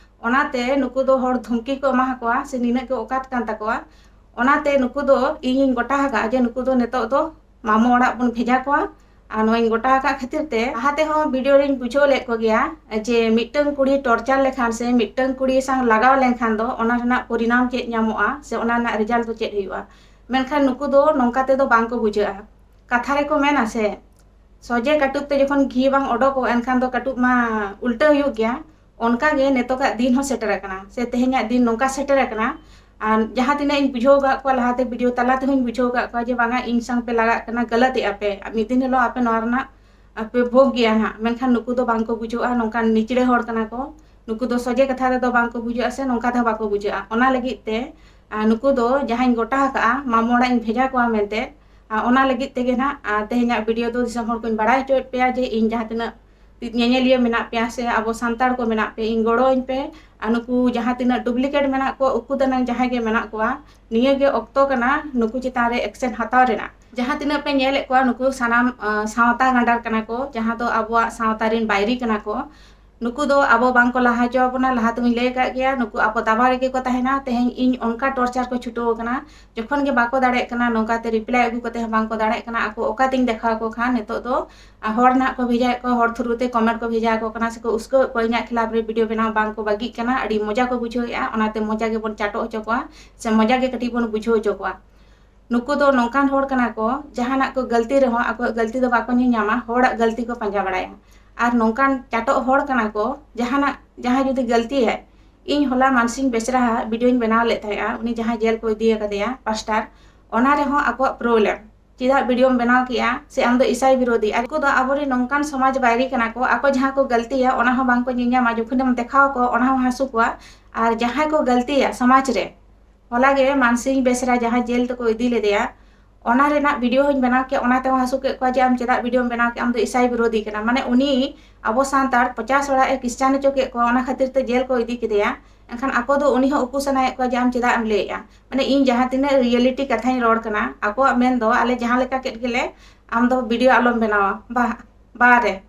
ᱚᱱᱟᱛᱮ ᱱᱩᱠᱩ ᱫᱚ ᱦᱚᱲ ᱫᱷᱩᱢᱠᱤ ᱠᱚ ᱮᱢᱟ ᱟᱠᱚᱣᱟ ᱥᱮ ᱱᱤᱱᱟᱹᱜ ᱜᱮ ᱚᱠᱟᱛ ᱠᱟᱱ ᱛᱟᱠᱚᱣᱟ᱾ ᱚᱱᱟᱛᱮ ᱱᱩᱠᱩ ᱫᱚ ᱤᱧᱤᱧ ᱜᱚᱴᱟ ᱟᱠᱟᱫᱼᱟ ᱡᱮ ᱱᱩᱠᱩ ᱫᱚ ᱱᱤᱛᱚᱜ ᱫᱚ ᱢᱟᱢᱚ ᱚᱲᱟᱜ ᱵᱚᱱ ᱵᱷᱮᱡᱟ ᱠᱚᱣᱟ᱾ ᱟᱨ ᱱᱚᱣᱟᱧ ᱜᱚᱴᱟ ᱟᱠᱟᱫ ᱠᱷᱟᱹᱛᱤᱨ ᱛᱮ ᱞᱟᱦᱟ ᱛᱮᱦᱚᱸ ᱵᱷᱤᱰᱤᱭᱳ ᱨᱤᱧ ᱵᱩᱡᱷᱟᱹᱣ ᱞᱮᱫ ᱠᱚᱜᱮᱭᱟ ᱡᱮ ᱢᱤᱫᱴᱟᱝ ᱠᱩᱲᱤ ᱴᱚᱨᱪᱟᱨ ᱞᱮᱠᱷᱟᱱ ᱥᱮ ᱢᱤᱫᱴᱟᱝ ᱠᱩᱲᱤ ᱥᱟᱶ ᱞᱟᱜᱟᱣ ᱞᱮᱱᱠᱷᱟᱱ ᱫᱚ ᱚᱱᱟ ᱨᱮᱱᱟᱜ ᱯᱚᱨᱤᱱᱟᱢ ᱪᱮᱫ ᱧᱟᱢᱚᱜᱼᱟ ᱥᱮ ᱚᱱᱟ ᱨᱮᱱᱟᱜ ᱨᱮᱡᱟᱞᱴ ᱫᱚ ᱪᱮᱫ ᱦᱩᱭᱩᱜᱼᱟ᱾ ᱢᱮᱱᱠᱷᱟᱱ ᱱᱩᱠᱩ ᱫᱚ ᱱᱚᱝᱠᱟ ᱛᱮᱫᱚ ᱵᱟᱝ ᱠᱚ ᱵᱩᱡᱷᱟᱹᱜᱼᱟ᱾ ᱠᱟᱛᱷᱟ ᱨᱮᱠᱚ ᱢᱮᱱᱟ ᱥᱮ, ᱥᱚᱡᱮ ᱠᱟᱹᱴᱩᱵ ᱛᱮ ᱡᱚᱠᱷᱚᱱ ᱜᱷᱤ ᱵᱟᱝ ᱚᱰᱚᱠᱚᱜ, ᱮᱱᱠᱷᱟᱱ ᱫᱚ ᱠᱟᱹᱴᱩᱵ ᱢᱟ ᱩᱞᱴᱟᱹ ᱦᱩᱭᱩᱜ ᱜᱮᱭᱟ᱾ ᱚᱱᱠᱟ ᱜᱮ ᱱᱤᱛᱚᱜᱟᱜ ᱫᱤᱱ ᱦᱚᱸ ᱥᱮᱴᱮᱨ ᱟᱠᱟᱱᱟ, ᱥᱮ ᱛᱮᱦᱮᱧᱟᱜ ᱫᱤᱱ ᱱᱚᱝᱠᱟ ᱥᱮᱴᱮᱨ ᱟᱠᱟᱱᱟ᱾ ᱟᱨ ᱡᱟᱦᱟᱸ ᱛᱤᱱᱟᱹᱜ ᱤᱧ ᱵᱩᱡᱷᱟᱹᱣ ᱟᱠᱟᱫ ᱠᱚᱣᱟ, ᱞᱟᱦᱟᱛᱮ ᱵᱷᱤᱰᱤᱭᱳ ᱛᱟᱞᱟ ᱛᱮᱦᱚᱸᱧ ᱵᱩᱡᱷᱟᱹᱣ ᱟᱠᱟᱫ ᱠᱚᱣᱟ ᱡᱮ ᱵᱟᱝᱟ, ᱤᱧ ᱥᱟᱶ ᱯᱮ ᱞᱟᱜᱟᱜ ᱠᱟᱱᱟ, ᱜᱟᱞᱟᱛ ᱮᱫᱼᱟ ᱯᱮ, ᱟᱨ ᱢᱤᱫ ᱫᱤᱱ ᱦᱤᱞᱳᱜ ᱟᱯᱮ ᱱᱚᱣᱟ ᱨᱮᱱᱟᱜ ᱟᱯᱮ ᱵᱷᱳᱜᱽ ᱜᱮᱭᱟ ᱱᱟᱦᱟᱜ᱾ ᱢᱮᱱᱠᱷᱟᱱ ᱱᱩᱠᱩ ᱫᱚ ᱵᱟᱝ ᱠᱚ ᱵᱩᱡᱷᱟᱹᱣᱟ, ᱱᱚᱝᱠᱟᱱ ᱱᱤᱪᱲᱟᱹ ᱦᱚᱲ ᱠᱟᱱᱟ ᱠᱚ᱾ ᱱᱩᱠᱩ ᱫᱚ ᱥᱚᱡᱷᱮ ᱠᱟᱛᱷᱟ ᱛᱮᱫᱚ ᱵᱟᱝ ᱠᱚ ᱵᱩᱡᱷᱟᱹᱜᱼᱟ ᱥᱮ ᱱᱚᱝᱠᱟ ᱛᱮᱦᱚᱸ ᱵᱟᱠᱚ ᱵᱩᱡᱷᱟᱹᱜᱼᱟ᱾ ᱚᱱᱟ ᱞᱟᱹᱜᱤᱫ ᱛᱮ ᱟᱨ ᱱᱩᱠᱩ ᱫᱚ ᱡᱟᱦᱟᱸᱧ ᱜᱚᱴᱟ ᱟᱠᱟᱫᱼᱟ ᱢᱟᱢᱚ ᱚᱲᱟᱜ ᱤᱧ ᱵᱷᱮᱡᱟ ᱠᱚᱣᱟ ᱢᱮᱱᱛᱮ, ᱟᱨ ᱚᱱᱟ ᱞᱟᱹᱜᱤᱫ ᱛᱮᱜᱮ ᱱᱟᱦᱟᱜ ᱟᱨ ᱛᱮᱦᱮᱧᱟᱜ ᱵᱷᱤᱰᱤᱭᱳ ᱫᱚ ᱫᱤᱥᱚᱢ ᱦᱚᱲ ᱠᱚᱧ ᱵᱟᱲᱟᱭ ᱦᱚᱪᱚᱭᱮᱫ ᱯᱮᱭᱟ ᱡᱮ ᱤᱧ ᱡᱟᱦᱟᱸ ᱛᱤᱱᱟᱹᱜ ᱧᱮᱧᱮᱞᱤᱭᱟᱹ ᱢᱮᱱᱟᱜ ᱯᱮᱭᱟ ᱥᱮ ᱟᱵᱚ ᱥᱟᱱᱛᱟᱲ ᱠᱚ ᱢᱮᱱᱟᱜ ᱯᱮ, ᱤᱧ ᱜᱚᱲᱚᱣᱟᱹᱧ ᱯᱮ᱾ ᱟᱨ ᱱᱩᱠᱩ ᱡᱟᱦᱟᱸ ᱛᱤᱱᱟᱹᱜ ᱰᱩᱯᱞᱤᱠᱮᱴ ᱢᱮᱱᱟᱜ ᱠᱚᱣᱟ, ᱩᱠᱩ ᱫᱟᱱᱟᱝ ᱡᱟᱦᱟᱸᱭ ᱜᱮ ᱢᱮᱱᱟᱜ ᱠᱚᱣᱟ, ᱱᱤᱭᱟᱹ ᱜᱮ ᱚᱠᱛᱚ ᱠᱟᱱᱟ ᱱᱩᱠᱩ ᱪᱮᱛᱟᱱ ᱨᱮ ᱮᱠᱥᱮᱱ ᱦᱟᱛᱟᱣ ᱨᱮᱱᱟᱜ᱾ ᱡᱟᱦᱟᱸ ᱛᱤᱱᱟᱹᱜ ᱯᱮ ᱧᱮᱞᱮᱫ ᱠᱚᱣᱟ, ᱱᱩᱠᱩ ᱥᱟᱱᱟᱢ ᱟᱸ, ᱥᱟᱶᱛᱟ ᱜᱟᱸᱰᱟᱨ ᱠᱟᱱᱟ ᱠᱚ, ᱡᱟᱦᱟᱸ ᱫᱚ ᱟᱵᱚᱣᱟᱜ ᱥᱟᱶᱛᱟ ᱨᱮᱱ ᱵᱟᱹᱭᱨᱤ ᱠᱟᱱᱟ ᱠᱚ᱾ ᱱᱩᱠᱩ ᱫᱚ ᱟᱵᱚ ᱵᱟᱝ ᱠᱚ ᱞᱟᱦᱟ ᱦᱚᱪᱚ ᱟᱵᱚᱱᱟ, ᱞᱟᱦᱟ ᱛᱮᱦᱚᱧ ᱞᱟᱹᱭ ᱟᱠᱟᱫ ᱜᱮᱭᱟ, ᱱᱩᱠᱩ ᱟᱵᱚ ᱫᱟᱵᱟᱣ ᱨᱮᱜᱮ ᱠᱚ ᱛᱟᱦᱮᱱᱟ᱾ ᱛᱮᱦᱮᱧ ᱤᱧ ᱚᱱᱠᱟ ᱴᱚᱨᱪᱟᱨ ᱠᱚ ᱪᱷᱩᱴᱟᱹᱣ ᱟᱠᱟᱱᱟ, ᱡᱚᱠᱷᱚᱱ ᱜᱮ ᱵᱟᱠᱚ ᱫᱟᱲᱮᱭᱟᱜ ᱠᱟᱱᱟ, ᱱᱚᱝᱠᱟ ᱛᱮ ᱨᱤᱯᱞᱟᱭ ᱟᱹᱜᱩ ᱠᱟᱛᱮ ᱦᱚᱸ ᱵᱟᱝ ᱠᱚ ᱫᱟᱲᱮᱭᱟᱜ ᱠᱟᱱᱟ, ᱟᱠᱚ ᱚᱠᱟᱛᱤᱧ ᱫᱮᱠᱷᱟᱣ ᱟᱠᱚ ᱠᱷᱟᱱ? ᱱᱤᱛᱚᱜ ᱫᱚ ᱟᱨ ᱦᱚᱲ ᱱᱟᱦᱟᱜ ᱠᱚ ᱵᱷᱮᱡᱟᱭᱮᱫ ᱠᱚᱣᱟ, ᱦᱚᱲ ᱛᱷᱨᱩ ᱛᱮ ᱠᱚᱢᱮᱱᱴ ᱠᱚ ᱵᱷᱮᱡᱟ ᱟᱠᱚ ᱠᱟᱱᱟ ᱥᱮᱠᱚ ᱩᱥᱠᱟᱹᱣᱮᱫ ᱠᱚᱣᱟ, ᱤᱧᱟᱹᱜ ᱠᱷᱤᱞᱟᱯ ᱨᱮ ᱵᱷᱤᱰᱤᱭᱳ ᱵᱮᱱᱟᱣ ᱵᱟᱝ ᱠᱚ ᱵᱟᱹᱜᱤᱜ ᱠᱟᱱᱟ, ᱟᱹᱰᱤ ᱢᱚᱡᱟ ᱠᱚ ᱵᱩᱡᱷᱟᱹᱣᱮᱫᱼᱟ᱾ ᱚᱱᱟᱛᱮ ᱢᱚᱡᱟ ᱜᱮᱵᱚᱱ ᱪᱟᱴᱚᱜ ᱦᱚᱪᱚ ᱠᱚᱣᱟ ᱥᱮ ᱢᱚᱡᱟ ᱜᱮ ᱠᱟᱹᱴᱤᱡ ᱵᱚᱱ ᱵᱩᱡᱷᱟᱹᱣ ᱦᱚᱪᱚ ᱠᱚᱣᱟ᱾ ᱱᱩᱠᱩ ᱫᱚ ᱱᱚᱝᱠᱟᱱ ᱦᱚᱲ ᱠᱟᱱᱟ ᱠᱚ, ᱡᱟᱦᱟᱱᱟᱜ ᱠᱚ ᱜᱟᱹᱞᱛᱤ ᱨᱮᱦᱚᱸ ᱟᱠᱚᱣᱟᱜ ᱜᱟᱹᱞᱛᱤ ᱫᱚ ᱵᱟᱠᱚ ᱧᱮᱧᱟᱢᱟ, ᱦᱚᱲᱟᱜ ᱜᱟᱹᱞᱛᱤ ᱠᱚ ᱯᱟᱸᱡᱟ ᱵᱟᱲᱟᱭᱟ᱾ ᱟᱨ ᱱᱚᱝᱠᱟᱱ ᱪᱟᱴᱚᱜ ᱦᱚᱲ ᱠᱟᱱᱟ ᱠᱚ, ᱡᱟᱦᱟᱱᱟᱜ, ᱡᱟᱦᱟᱸᱭ ᱡᱩᱫᱤ ᱜᱟᱹᱞᱛᱤᱭᱟᱭ, ᱤᱧ ᱦᱚᱞᱟ ᱢᱟᱱᱥᱤᱝ ᱵᱮᱥᱨᱟ ᱦᱟᱜ ᱵᱷᱤᱰᱤᱭᱳᱧ ᱵᱮᱱᱟᱣ ᱞᱮᱫ ᱛᱟᱦᱮᱸᱜᱼᱟ, ᱩᱱᱤ ᱡᱟᱦᱟᱸᱭ ᱡᱮᱞ ᱠᱚ ᱤᱫᱤ ᱟᱠᱟᱫᱮᱭᱟ ᱯᱟᱥᱴᱟᱨ, ᱚᱱᱟ ᱨᱮᱦᱚᱸ ᱟᱠᱚᱣᱟᱜ ᱯᱨᱚᱵᱞᱮᱢ, ᱪᱮᱫᱟᱜ ᱵᱷᱤᱰᱤᱭᱳᱢ ᱵᱮᱱᱟᱣ ᱠᱮᱜᱼᱟ ᱥᱮ ᱟᱢ ᱫᱚ ᱤᱥᱟᱭ ᱵᱤᱨᱳᱫᱷᱤ? ᱟᱨ ᱩᱱᱠᱩ ᱫᱚ ᱟᱵᱚᱨᱮᱱ ᱱᱚᱝᱠᱟᱱ ᱥᱚᱢᱟᱡᱽ ᱵᱟᱭᱨᱤ ᱠᱟᱱᱟ ᱠᱚ, ᱟᱠᱚ ᱡᱟᱦᱟᱸ ᱠᱚ ᱜᱟᱹᱞᱛᱤᱭᱟ ᱚᱱᱟ ᱦᱚᱸ ᱵᱟᱝ ᱠᱚ ᱧᱮᱧᱟᱢᱟ, ᱡᱚᱠᱷᱚᱱᱮᱢ ᱫᱮᱠᱷᱟᱣ ᱟᱠᱚᱣᱟ ᱚᱱᱟ ᱦᱚᱸ ᱦᱟᱹᱥᱩ ᱠᱚᱣᱟ᱾ ᱟᱨ ᱡᱟᱦᱟᱸᱭ ᱠᱚ ᱜᱟᱹᱞᱛᱤᱭᱟ ᱥᱚᱢᱟᱡᱽ ᱨᱮ, ᱦᱚᱞᱟ ᱜᱮ ᱢᱟᱱᱥᱤᱝ ᱵᱮᱥᱨᱟ ᱡᱟᱦᱟᱸ ᱡᱮᱞ ᱛᱮᱠᱚ ᱤᱫᱤ ᱞᱮᱫᱮᱭᱟ, ᱚᱱᱟ ᱨᱮᱱᱟᱜ ᱵᱷᱤᱰᱤᱭᱳ ᱦᱚᱸᱧ ᱵᱮᱱᱟᱣ ᱠᱮᱫ, ᱚᱱᱟ ᱛᱮᱦᱚᱸ ᱦᱟᱹᱥᱩ ᱠᱮᱫ ᱠᱚᱣᱟ ᱡᱮ ᱟᱢ ᱪᱮᱫᱟᱜ ᱵᱷᱤᱰᱤᱭᱳᱢ ᱵᱮᱱᱟᱣ ᱠᱮᱫ, ᱟᱢ ᱫᱚ ᱤᱥᱟᱭ ᱵᱤᱨᱳᱫᱷᱤ ᱠᱟᱱᱟ᱾ ᱢᱟᱱᱮ ᱩᱱᱤ ᱟᱵᱚ ᱥᱟᱱᱛᱟᱲ ᱯᱚᱪᱟᱥ ᱚᱲᱟᱜ ᱮ ᱠᱷᱨᱤᱥᱪᱟᱱ ᱦᱚᱪᱚ ᱠᱮᱫ ᱠᱚᱣᱟ, ᱚᱱᱟ ᱠᱷᱟᱹᱛᱤᱨ ᱛᱮ ᱡᱮᱞ ᱠᱚ ᱤᱫᱤ ᱠᱮᱫᱮᱭᱟ᱾ ᱮᱱᱠᱷᱟᱱ ᱟᱠᱚ ᱫᱚ ᱩᱱᱤ ᱦᱚᱸ ᱩᱠᱩ ᱥᱟᱱᱟᱭᱮᱫ ᱠᱚᱣᱟ ᱡᱮ ᱟᱢ ᱪᱮᱫᱟᱜ ᱮᱢ ᱞᱟᱹᱭᱮᱫᱼᱟ? ᱢᱟᱱᱮ ᱤᱧ ᱡᱟᱦᱟᱸ ᱛᱤᱱᱟᱹᱜ ᱨᱤᱭᱮᱞᱤᱴᱤ ᱠᱟᱛᱷᱟᱧ ᱨᱚᱲ ᱠᱟᱱᱟ, ᱟᱠᱚᱣᱟᱜ ᱢᱮᱱ ᱫᱚ ᱟᱞᱮ ᱡᱟᱦᱟᱸ ᱞᱮᱠᱟ ᱠᱮᱫ ᱜᱮᱞᱮ, ᱟᱢ ᱫᱚ ᱵᱷᱤᱰᱤᱭᱳ ᱟᱞᱚᱢ ᱵᱮᱱᱟᱣᱟ᱾ ᱵᱟ, ᱵᱟᱨᱮ,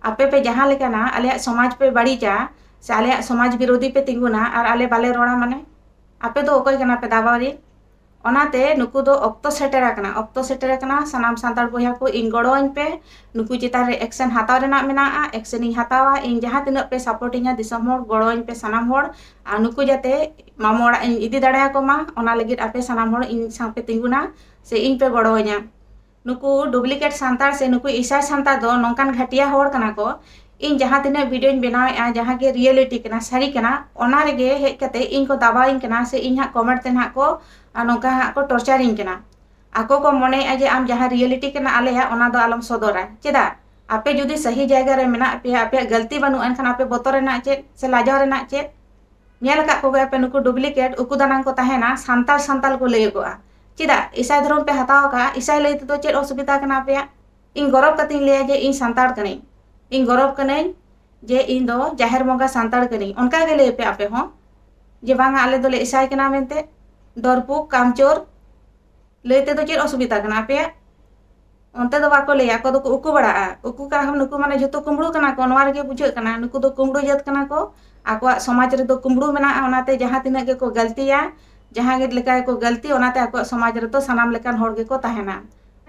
ᱟᱯᱮ ᱯᱮ ᱡᱟᱦᱟᱸ ᱞᱮᱠᱟᱱᱟ, ᱟᱞᱮᱭᱟᱜ ᱥᱚᱢᱟᱡᱽ ᱯᱮ ᱵᱟᱹᱲᱤᱡᱟ ᱥᱮ ᱟᱞᱮᱭᱟᱜ ᱥᱚᱢᱟᱡᱽ ᱵᱤᱨᱳᱫᱷᱤ ᱯᱮ ᱛᱤᱸᱜᱩᱱᱟ ᱟᱨ ᱟᱞᱮ ᱵᱟᱞᱮ ᱨᱚᱲᱟ, ᱢᱟᱱᱮ ᱟᱯᱮ ᱫᱚ ᱚᱠᱚᱭ ᱠᱟᱱᱟ ᱯᱮ ᱫᱟᱵᱟᱣ ᱨᱮ? ᱚᱱᱟᱛᱮ ᱱᱩᱠᱩ ᱫᱚ ᱚᱠᱛᱚ ᱥᱮᱴᱮᱨ ᱟᱠᱟᱱᱟ, ᱚᱠᱛᱚ ᱥᱮᱴᱮᱨ ᱟᱠᱟᱱᱟ᱾ ᱥᱟᱱᱟᱢ ᱥᱟᱱᱛᱟᱲ ᱵᱚᱭᱦᱟ ᱠᱚ, ᱤᱧ ᱜᱚᱲᱚᱣᱟᱹᱧ ᱯᱮ, ᱱᱩᱠᱩ ᱪᱮᱛᱟᱱ ᱨᱮ ᱮᱠᱥᱮᱱ ᱦᱟᱛᱟᱣ ᱨᱮᱱᱟᱜ ᱢᱮᱱᱟᱜᱼᱟ, ᱮᱠᱥᱮᱱ ᱤᱧ ᱦᱟᱛᱟᱣᱟ᱾ ᱤᱧ ᱡᱟᱦᱟᱸ ᱛᱤᱱᱟᱹᱜ ᱯᱮ ᱥᱟᱯᱳᱨᱴ ᱤᱧᱟ, ᱫᱤᱥᱚᱢ ᱦᱚᱲ ᱜᱚᱲᱚᱣᱟᱹᱧ ᱯᱮ ᱥᱟᱱᱟᱢ ᱦᱚᱲ, ᱟᱨ ᱱᱩᱠᱩ ᱡᱟᱛᱮ ᱢᱟᱢᱚ ᱚᱲᱟᱜ ᱤᱧ ᱤᱫᱤ ᱫᱟᱲᱮᱭᱟᱠᱚ ᱢᱟ, ᱚᱱᱟ ᱞᱟᱹᱜᱤᱫ ᱟᱯᱮ ᱥᱟᱱᱟᱢ ᱦᱚᱲ ᱤᱧ ᱥᱟᱶ ᱯᱮ ᱛᱤᱸᱜᱩᱱᱟ ᱥᱮ ᱤᱧ ᱯᱮ ᱜᱚᱲᱚᱣᱟᱹᱧᱟ᱾ ᱱᱩᱠᱩ ᱰᱩᱯᱞᱤᱠᱮᱴ ᱥᱟᱱᱛᱟᱲ ᱥᱮ ᱱᱩᱠᱩ ᱤᱥᱟᱭ ᱥᱟᱱᱛᱟᱲ ᱫᱚ ᱱᱚᱝᱠᱟᱱ ᱜᱷᱟᱹᱴᱤᱭᱟ ᱦᱚᱲ ᱠᱟᱱᱟ ᱠᱚ, ᱤᱧ ᱡᱟᱦᱟᱸ ᱛᱤᱱᱟᱹᱜ ᱵᱷᱤᱰᱤᱭᱳᱧ ᱵᱮᱱᱟᱣᱮᱫᱼᱟ, ᱡᱟᱦᱟᱸ ᱜᱮ ᱨᱤᱭᱮᱞᱤᱴᱤ ᱠᱟᱱᱟ, ᱥᱟᱹᱨᱤ ᱠᱟᱱᱟ, ᱚᱱᱟ ᱨᱮᱜᱮ ᱦᱮᱡ ᱠᱟᱛᱮ ᱤᱧ ᱠᱚ ᱫᱟᱵᱟᱣᱤᱧ ᱠᱟᱱᱟ ᱥᱮ ᱤᱧ ᱦᱟᱸᱜ ᱠᱚᱢᱮᱱᱴ ᱛᱮ ᱱᱟᱦᱟᱜ ᱠᱚ, ᱟᱨ ᱱᱚᱝᱠᱟ ᱦᱟᱸᱜ ᱠᱚ ᱴᱚᱨᱪᱟᱨᱤᱧ ᱠᱟᱱᱟ᱾ ᱟᱠᱚ ᱠᱚ ᱢᱚᱱᱮᱭᱮᱫᱼᱟ ᱡᱮ ᱟᱢ ᱡᱟᱦᱟᱸ ᱨᱤᱭᱮᱞᱤᱴᱤ ᱠᱟᱱᱟ ᱟᱞᱮᱭᱟᱜ, ᱚᱱᱟ ᱫᱚ ᱟᱞᱚᱢ ᱥᱚᱫᱚᱨᱟ᱾ ᱪᱮᱫᱟᱜ? ᱟᱯᱮ ᱡᱩᱫᱤ ᱥᱟᱹᱦᱤ ᱡᱟᱭᱜᱟ ᱨᱮ ᱢᱮᱱᱟᱜ ᱯᱮᱭᱟ, ᱟᱯᱮᱭᱟᱜ ᱜᱟᱹᱞᱛᱤ ᱵᱟᱹᱱᱩᱜᱼᱟ, ᱮᱱᱠᱷᱟᱱ ᱟᱯᱮ ᱵᱚᱛᱚᱨ ᱨᱮᱱᱟᱜ ᱪᱮᱫ ᱥᱮ ᱞᱟᱡᱟᱣ ᱨᱮᱱᱟᱜ ᱪᱮᱫ? ᱧᱮᱞ ᱟᱠᱟᱫ ᱠᱚᱜᱮᱭᱟᱯᱮ, ᱱᱩᱠᱩ duplicate ᱩᱠᱩ ᱫᱟᱱᱟᱝ ᱠᱚ ᱛᱟᱦᱮᱱᱟ, ᱥᱟᱱᱛᱟᱲ ᱥᱟᱱᱛᱟᱲ ᱠᱚ ᱞᱟᱹᱭᱚᱜᱚᱜᱼᱟ᱾ ᱪᱮᱫᱟᱜ ᱤᱥᱟᱭ ᱫᱷᱚᱨᱚᱢ ᱯᱮ ᱦᱟᱛᱟᱣ ᱟᱠᱟᱫᱼᱟ? ᱤᱥᱟᱭ ᱞᱟᱹᱭ ᱛᱮᱫᱚ ᱪᱮᱫ ᱚᱥᱩᱵᱤᱫᱷᱟ ᱠᱟᱱᱟ ᱟᱯᱮᱭᱟᱜ? ᱤᱧ ᱜᱚᱨᱚᱵ ᱠᱟᱛᱮᱧ ᱞᱟᱹᱭᱟ ᱡᱮ ᱤᱧ ᱥᱟᱱᱛᱟᱲ ᱠᱟᱹᱱᱟᱹᱧ, ᱤᱧ ᱜᱚᱨᱚᱵ ᱠᱟᱹᱱᱟᱹᱧ ᱡᱮ ᱤᱧ ᱫᱚ ᱡᱟᱦᱮᱨ ᱵᱚᱸᱜᱟ ᱥᱟᱱᱛᱟᱲ ᱠᱟᱹᱱᱟᱹᱧ, ᱚᱱᱠᱟ ᱜᱮ ᱞᱟᱹᱭ ᱯᱮ ᱟᱯᱮ ᱦᱚᱸ ᱡᱮ ᱵᱟᱝᱟ ᱟᱞᱮ ᱫᱚᱞᱮ ᱤᱥᱟᱭ ᱠᱟᱱᱟ ᱢᱮᱱᱛᱮ᱾ ᱫᱚᱨᱯᱩᱠ ᱠᱟᱢᱪᱳᱨ ᱞᱟᱹᱭ ᱛᱮᱫᱚ ᱪᱮᱫ ᱚᱥᱩᱵᱤᱫᱷᱟ ᱠᱟᱱᱟ ᱟᱯᱮᱭᱟᱜ? ᱚᱱᱛᱮ ᱫᱚ ᱵᱟᱠᱚ ᱞᱟᱹᱭᱟ, ᱟᱠᱚ ᱫᱚᱠᱚ ᱩᱠᱩ ᱵᱟᱲᱟᱜᱼᱟ᱾ ᱩᱠᱩ ᱠᱟᱱᱟ ᱠᱚ ᱱᱩᱠᱩ, ᱢᱟᱱᱮ ᱡᱷᱚᱛᱚ ᱠᱩᱢᱵᱽᱲᱩ ᱠᱟᱱᱟ ᱠᱚ, ᱱᱚᱣᱟ ᱨᱮᱜᱮ ᱵᱩᱡᱷᱟᱹᱜ ᱠᱟᱱᱟ ᱱᱩᱠᱩ ᱫᱚ ᱠᱩᱢᱵᱽᱲᱩ ᱡᱟᱹᱛ ᱠᱟᱱᱟ ᱠᱚ᱾ ᱟᱠᱚᱣᱟᱜ ᱥᱚᱢᱟᱡᱽ ᱨᱮᱫᱚ ᱠᱩᱢᱵᱽᱲᱩ ᱢᱮᱱᱟᱜᱼᱟ, ᱚᱱᱟᱛᱮ ᱡᱟᱦᱟᱸ ᱛᱤᱱᱟᱹᱜ ᱜᱮᱠᱚ ᱜᱟᱹᱞᱛᱤᱭᱟ, ᱡᱟᱦᱟᱸ ᱜᱮ ᱞᱮᱠᱟ ᱜᱮᱠᱚ ᱜᱟᱹᱞᱛᱤ, ᱚᱱᱟᱛᱮ ᱟᱠᱚᱣᱟᱜ ᱥᱚᱢᱟᱡᱽ ᱨᱮᱫᱚ ᱥᱟᱱᱟᱢ ᱞᱮᱠᱟᱱ ᱦᱚᱲ ᱜᱮᱠᱚ ᱛᱟᱦᱮᱱᱟ᱾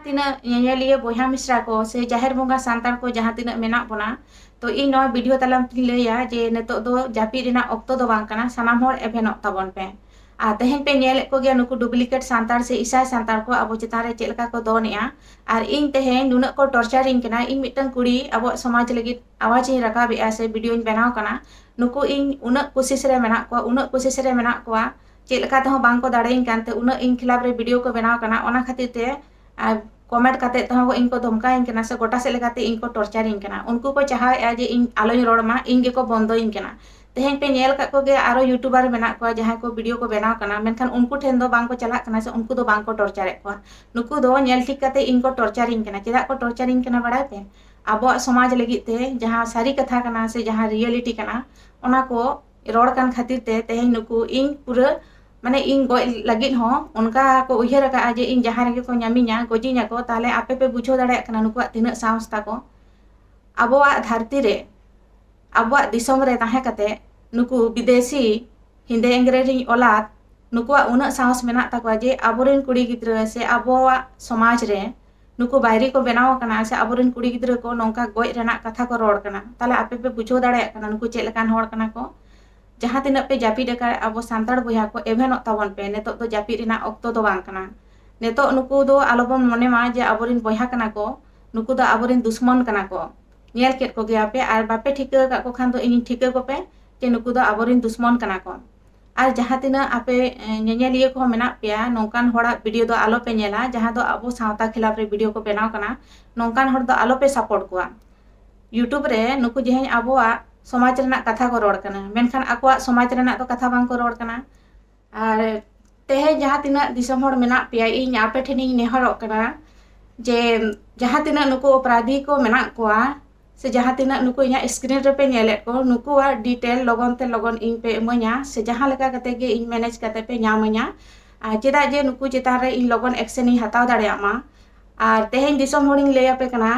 ᱛᱤᱱᱟᱹᱜ ᱧᱮᱧᱮᱞᱤᱭᱟᱹ ᱵᱚᱭᱦᱟ ᱢᱤᱥᱨᱟ ᱠᱚ ᱥᱮ ᱡᱟᱦᱮᱨ ᱵᱚᱸᱜᱟ ᱥᱟᱱᱛᱟᱲ ᱠᱚ ᱡᱟᱦᱟᱸ ᱛᱤᱱᱟᱹᱜ ᱢᱮᱱᱟᱜ ᱵᱚᱱᱟ, ᱛᱚ ᱤᱧ ᱱᱚᱣᱟ ᱵᱷᱤᱰᱤᱭᱳ ᱛᱟᱞᱟ ᱛᱤᱧ ᱞᱟᱹᱭᱟ ᱡᱮ ᱱᱤᱛᱚᱜ ᱫᱚ ᱡᱟᱹᱯᱤᱫ ᱨᱮᱱᱟᱜ ᱚᱠᱛᱚ ᱫᱚ ᱵᱟᱝ ᱠᱟᱱᱟ, ᱥᱟᱱᱟᱢ ᱦᱚᱲ ᱮᱵᱷᱮᱱᱚᱜ ᱛᱟᱵᱚᱱ ᱯᱮ᱾ ᱟᱨ ᱛᱮᱦᱮᱧ ᱯᱮ ᱧᱮᱞᱮᱫ ᱠᱚᱜᱮᱭᱟ ᱱᱩᱠᱩ duplicate ᱥᱟᱱᱛᱟᱲ ᱥᱮ ᱤᱥᱟᱭ ᱥᱟᱱᱛᱟᱲ ᱠᱚ ᱟᱵᱚ ᱪᱮᱛᱟᱱ ᱨᱮ ᱪᱮᱫ ᱞᱮᱠᱟ ᱠᱚ ᱫᱚᱱᱮᱜᱼᱟ᱾ ᱟᱨ ᱤᱧ ᱛᱮᱦᱮᱧ ᱱᱩᱱᱟᱹᱜ ᱠᱚ ᱴᱚᱨᱪᱟᱨᱤᱧ ᱠᱟᱱᱟ, ᱤᱧ ᱢᱤᱫᱴᱟᱝ ᱠᱩᱲᱤ ᱟᱵᱚᱣᱟᱜ ᱥᱚᱢᱟᱡᱽ ᱞᱟᱹᱜᱤᱫ ᱟᱣᱟᱡᱽ ᱤᱧ ᱨᱟᱠᱟᱵᱮᱜᱼᱟ ᱥᱮ ᱵᱷᱤᱰᱤᱭᱳᱧ ᱵᱮᱱᱟᱣ ᱠᱟᱱᱟ, ᱱᱩᱠᱩ ᱤᱧ ᱩᱱᱟᱹᱜ ᱠᱩᱥᱤᱥ ᱨᱮ ᱢᱮᱱᱟᱜ ᱠᱚᱣᱟ, ᱩᱱᱟᱹᱜ ᱠᱩᱥᱤᱥ ᱨᱮ ᱢᱮᱱᱟᱜ ᱠᱚᱣᱟ, ᱪᱮᱫ ᱞᱮᱠᱟ ᱛᱮᱦᱚᱸ ᱵᱟᱝ ᱠᱚ ᱫᱟᱲᱮᱭᱟᱹᱧ ᱠᱟᱱᱛᱮ ᱩᱱᱟᱹᱜ ᱤᱧ ᱠᱷᱤᱞᱟᱯ ᱨᱮ ᱵᱷᱤᱰᱤᱭᱳ ᱠᱚ ᱵᱮᱱᱟᱣ ᱠᱟᱱᱟ, ᱚᱱᱟ ᱠᱷᱟᱹᱛᱤᱨ ᱛᱮ ᱟᱨ ᱠᱚᱢᱮᱱᱴ ᱠᱟᱛᱮ ᱛᱮᱦᱚᱸ ᱠᱚ ᱤᱧ ᱠᱚ ᱫᱷᱚᱢᱠᱟᱣᱤᱧ ᱠᱟᱱᱟ ᱥᱮ ᱜᱚᱴᱟ ᱥᱮᱫ ᱞᱮᱠᱟᱛᱮ ᱤᱧ ᱠᱚ ᱴᱚᱨᱪᱟᱨᱤᱧ ᱠᱟᱱᱟ᱾ ᱩᱱᱠᱩ ᱠᱚ ᱪᱟᱦᱟᱣᱮᱫᱼᱟ ᱡᱮ ᱤᱧ ᱟᱞᱚᱧ ᱨᱚᱲ ᱢᱟ, ᱤᱧ ᱜᱮᱠᱚ ᱵᱚᱱᱫᱚᱭᱤᱧ ᱠᱟᱱᱟ᱾ ᱛᱮᱦᱮᱧ ᱯᱮ ᱧᱮᱞ ᱟᱠᱟᱫ ᱠᱚᱜᱮᱭᱟ ᱟᱨᱚ ᱭᱩᱴᱩᱵᱟᱨ ᱢᱮᱱᱟᱜ ᱠᱚᱣᱟ ᱡᱟᱦᱟᱸᱭ ᱠᱚ ᱵᱷᱤᱰᱤᱭᱳ ᱠᱚ ᱵᱮᱱᱟᱣ ᱠᱟᱱᱟ, ᱢᱮᱱᱠᱷᱟᱱ ᱩᱱᱠᱩ ᱴᱷᱮᱱ ᱫᱚ ᱵᱟᱝ ᱠᱚ ᱪᱟᱞᱟᱜ ᱠᱟᱱᱟ ᱥᱮ ᱩᱱᱠᱩ ᱫᱚ ᱵᱟᱝ ᱠᱚ ᱴᱚᱨᱪᱟᱨᱮᱫ ᱠᱚᱣᱟ᱾ ᱱᱩᱠᱩ ᱫᱚ ᱧᱮᱞ ᱴᱷᱤᱠ ᱠᱟᱛᱮ ᱤᱧ ᱠᱚ ᱴᱚᱨᱪᱟᱨᱤᱧ ᱠᱟᱱᱟ᱾ ᱪᱮᱫᱟᱜ ᱠᱚ ᱴᱚᱨᱪᱟᱨᱤᱧ ᱠᱟᱱᱟ ᱵᱟᱲᱟᱭ ᱯᱮ? ᱟᱵᱚᱣᱟᱜ ᱥᱚᱢᱟᱡᱽ ᱞᱟᱹᱜᱤᱫ ᱛᱮ ᱡᱟᱦᱟᱸ ᱥᱟᱹᱨᱤ ᱠᱟᱛᱷᱟ ᱠᱟᱱᱟ ᱥᱮ ᱡᱟᱦᱟᱸ ᱨᱤᱭᱮᱞᱤᱴᱤ ᱠᱟᱱᱟ, ᱚᱱᱟ ᱠᱚ ᱨᱚᱲ ᱠᱟᱱ ᱠᱷᱟᱹᱛᱤᱨ ᱛᱮ ᱛᱮᱦᱮᱧ ᱱᱩᱠᱩ ᱤᱧ ᱯᱩᱨᱟᱹ, ᱢᱟᱱᱮ ᱤᱧ ᱜᱚᱡ ᱞᱟᱹᱜᱤᱫ ᱦᱚᱸ ᱚᱱᱠᱟ ᱠᱚ ᱩᱭᱦᱟᱹᱨ ᱟᱠᱟᱫᱼᱟ ᱡᱮ ᱤᱧ ᱡᱟᱦᱟᱸ ᱨᱮᱜᱮ ᱠᱚ ᱧᱟᱢᱤᱧᱟ, ᱜᱚᱡᱤᱧ ᱟᱠᱚ᱾ ᱛᱟᱦᱚᱞᱮ ᱟᱯᱮ ᱯᱮ ᱵᱩᱡᱷᱟᱹᱣ ᱫᱟᱲᱮᱭᱟᱜ ᱠᱟᱱᱟ ᱱᱩᱠᱩᱣᱟᱜ ᱛᱤᱱᱟᱹᱜ ᱥᱟᱦᱚᱥ ᱛᱟᱠᱚ᱾ ᱟᱵᱚᱣᱟᱜ ᱫᱷᱟᱹᱨᱛᱤ ᱨᱮ, ᱟᱵᱚᱣᱟᱜ ᱫᱤᱥᱚᱢ ᱨᱮ ᱛᱟᱦᱮᱸ ᱠᱟᱛᱮ ᱱᱩᱠᱩ ᱵᱤᱫᱮᱥᱤ ᱦᱤᱱᱫᱮ ᱮᱝᱨᱮᱡᱽ ᱨᱤᱱ ᱚᱞᱟᱫ, ᱱᱩᱠᱩᱣᱟᱜ ᱩᱱᱟᱹᱜ ᱥᱟᱦᱚᱥ ᱢᱮᱱᱟᱜ ᱛᱟᱠᱚᱣᱟ ᱡᱮ ᱟᱵᱚᱨᱮᱱ ᱠᱩᱲᱤ ᱜᱤᱫᱽᱨᱟᱹ ᱥᱮ ᱟᱵᱚᱣᱟᱜ ᱥᱚᱢᱟᱡᱽ ᱨᱮ ᱱᱩᱠᱩ ᱵᱟᱭᱨᱤ ᱠᱚ ᱵᱮᱱᱟᱣ ᱟᱠᱟᱱᱟ ᱥᱮ ᱟᱵᱚᱨᱮᱱ ᱠᱩᱲᱤ ᱜᱤᱫᱽᱨᱟᱹ ᱠᱚ ᱱᱚᱝᱠᱟ ᱜᱚᱡ ᱨᱮᱱᱟᱜ ᱠᱟᱛᱷᱟ ᱠᱚ ᱨᱚᱲ ᱠᱟᱱᱟ᱾ ᱛᱟᱦᱞᱮ ᱟᱯᱮ ᱯᱮ ᱵᱩᱡᱷᱟᱹᱣ ᱫᱟᱲᱮᱭᱟᱜ ᱠᱟᱱᱟ ᱱᱩᱠᱩ ᱪᱮᱫ ᱞᱮᱠᱟᱱ ᱦᱚᱲ ᱠᱟᱱᱟ ᱠᱚ? ᱡᱟᱦᱟᱸ ᱛᱤᱱᱟᱹᱜ ᱯᱮ ᱡᱟᱹᱯᱤᱫ ᱟᱠᱟᱫ, ᱟᱵᱚ ᱥᱟᱱᱛᱟᱲ ᱵᱚᱭᱦᱟ ᱠᱚ, ᱮᱵᱷᱮᱱᱚᱜ ᱛᱟᱵᱚᱱ ᱯᱮ᱾ ᱱᱤᱛᱚᱜ ᱫᱚ ᱡᱟᱹᱯᱤᱫ ᱨᱮᱱᱟᱜ ᱚᱠᱛᱚ ᱫᱚ ᱵᱟᱝ ᱠᱟᱱᱟ᱾ ᱱᱤᱛᱚᱜ ᱱᱩᱠᱩ ᱫᱚ ᱟᱞᱚᱵᱚᱱ ᱢᱚᱱᱮ ᱢᱟ ᱡᱮ ᱟᱵᱚᱨᱮᱱ ᱵᱚᱭᱦᱟ ᱠᱟᱱᱟ ᱠᱚ, ᱱᱩᱠᱩ ᱫᱚ ᱟᱵᱚᱨᱮᱱ ᱫᱩᱥᱢᱚᱱ ᱠᱟᱱᱟ ᱠᱚ᱾ ᱧᱮᱞ ᱠᱮᱫ ᱠᱚᱜᱮᱭᱟᱯᱮ, ᱟᱨ ᱵᱟᱯᱮ ᱴᱷᱤᱠᱟᱹ ᱟᱠᱟᱫ ᱠᱚ ᱠᱷᱟᱱ ᱫᱚ ᱤᱧᱤᱧ ᱴᱷᱤᱠᱟᱹ ᱠᱚᱯᱮ ᱡᱮ ᱱᱩᱠᱩ ᱫᱚ ᱟᱵᱚᱨᱮᱱ ᱫᱩᱥᱢᱚᱱ ᱠᱟᱱᱟ ᱠᱚ᱾ ᱟᱨ ᱡᱟᱦᱟᱸ ᱛᱤᱱᱟᱹᱜ ᱟᱯᱮ ᱧᱮᱧᱮᱞᱤᱭᱟᱹ ᱠᱚᱦᱚᱸ ᱢᱮᱱᱟᱜ ᱯᱮᱭᱟ, ᱱᱚᱝᱠᱟᱱ ᱦᱚᱲᱟᱜ ᱵᱷᱤᱰᱤᱭᱳ ᱫᱚ ᱟᱞᱚᱯᱮ ᱧᱮᱞᱟ ᱡᱟᱦᱟᱸ ᱫᱚ ᱟᱵᱚ ᱥᱟᱶᱛᱟ ᱠᱷᱤᱞᱟᱯ ᱨᱮ ᱵᱷᱤᱰᱤᱭᱳ ᱠᱚ ᱵᱮᱱᱟᱣ ᱠᱟᱱᱟ᱾ ᱱᱚᱝᱠᱟᱱ ᱦᱚᱲ ᱫᱚ ᱟᱞᱚᱯᱮ ᱥᱟᱯᱳᱨᱴ ᱠᱚᱣᱟ᱾ ᱭᱩᱴᱩᱵᱽ ᱨᱮ ᱱᱩᱠᱩ ᱡᱮᱦᱮᱧ ᱟᱵᱚᱣᱟᱜ ᱥᱚᱢᱟᱡᱽ ᱨᱮᱱᱟᱜ ᱠᱟᱛᱷᱟ ᱠᱚ ᱨᱚᱲ ᱠᱟᱱᱟ, ᱢᱮᱱᱠᱷᱟᱱ ᱟᱠᱚᱣᱟᱜ ᱥᱚᱢᱟᱡᱽ ᱨᱮᱱᱟᱜ ᱫᱚ ᱠᱟᱛᱷᱟ ᱵᱟᱝ ᱠᱚ ᱨᱚᱲ ᱠᱟᱱᱟ᱾ ᱟᱨ ᱛᱮᱦᱮᱧ ᱡᱟᱦᱟᱸ ᱛᱤᱱᱟᱹᱜ ᱫᱤᱥᱚᱢ ᱦᱚᱲ ᱢᱮᱱᱟᱜ ᱯᱮᱭᱟ, ᱤᱧ ᱟᱯᱮ ᱴᱷᱮᱱᱤᱧ ᱱᱮᱦᱚᱨᱚᱜ ᱠᱟᱱᱟ ᱡᱮ ᱡᱟᱦᱟᱸ ᱛᱤᱱᱟᱹᱜ ᱱᱩᱠᱩ ᱚᱯᱨᱟᱫᱷᱤ ᱠᱚ ᱢᱮᱱᱟᱜ ᱠᱚᱣᱟ, ᱥᱮ ᱡᱟᱦᱟᱸ ᱛᱤᱱᱟᱹᱜ ᱱᱩᱠᱩ ᱤᱧᱟᱹᱜ ᱥᱠᱨᱤᱱ ᱨᱮᱯᱮ ᱧᱮᱞᱮᱫ ᱠᱚ, ᱱᱩᱠᱩᱣᱟᱜ ᱰᱤᱴᱮᱞ ᱞᱚᱜᱚᱱ ᱛᱮ ᱞᱚᱜᱚᱱ ᱤᱧ ᱯᱮ ᱤᱢᱟᱹᱧᱟ, ᱥᱮ ᱡᱟᱦᱟᱸ ᱞᱮᱠᱟ ᱠᱟᱛᱮ ᱜᱮ ᱤᱧ ᱢᱮᱱᱮᱡᱽ ᱠᱟᱛᱮ ᱯᱮ ᱧᱟᱢᱟᱹᱧᱟ᱾ ᱟᱨ ᱪᱮᱫᱟᱜ ᱡᱮ ᱱᱩᱠᱩ ᱪᱮᱛᱟᱱ ᱨᱮ ᱤᱧ ᱞᱚᱜᱚᱱ ᱮᱠᱥᱮᱱ ᱤᱧ ᱦᱟᱛᱟᱣ ᱫᱟᱲᱮᱭᱟᱜ ᱢᱟ᱾ ᱟᱨ ᱛᱮᱦᱮᱧ ᱫᱤᱥᱚᱢ ᱦᱚᱲᱤᱧ ᱞᱟᱹᱭ ᱟᱯᱮ ᱠᱟᱱᱟ,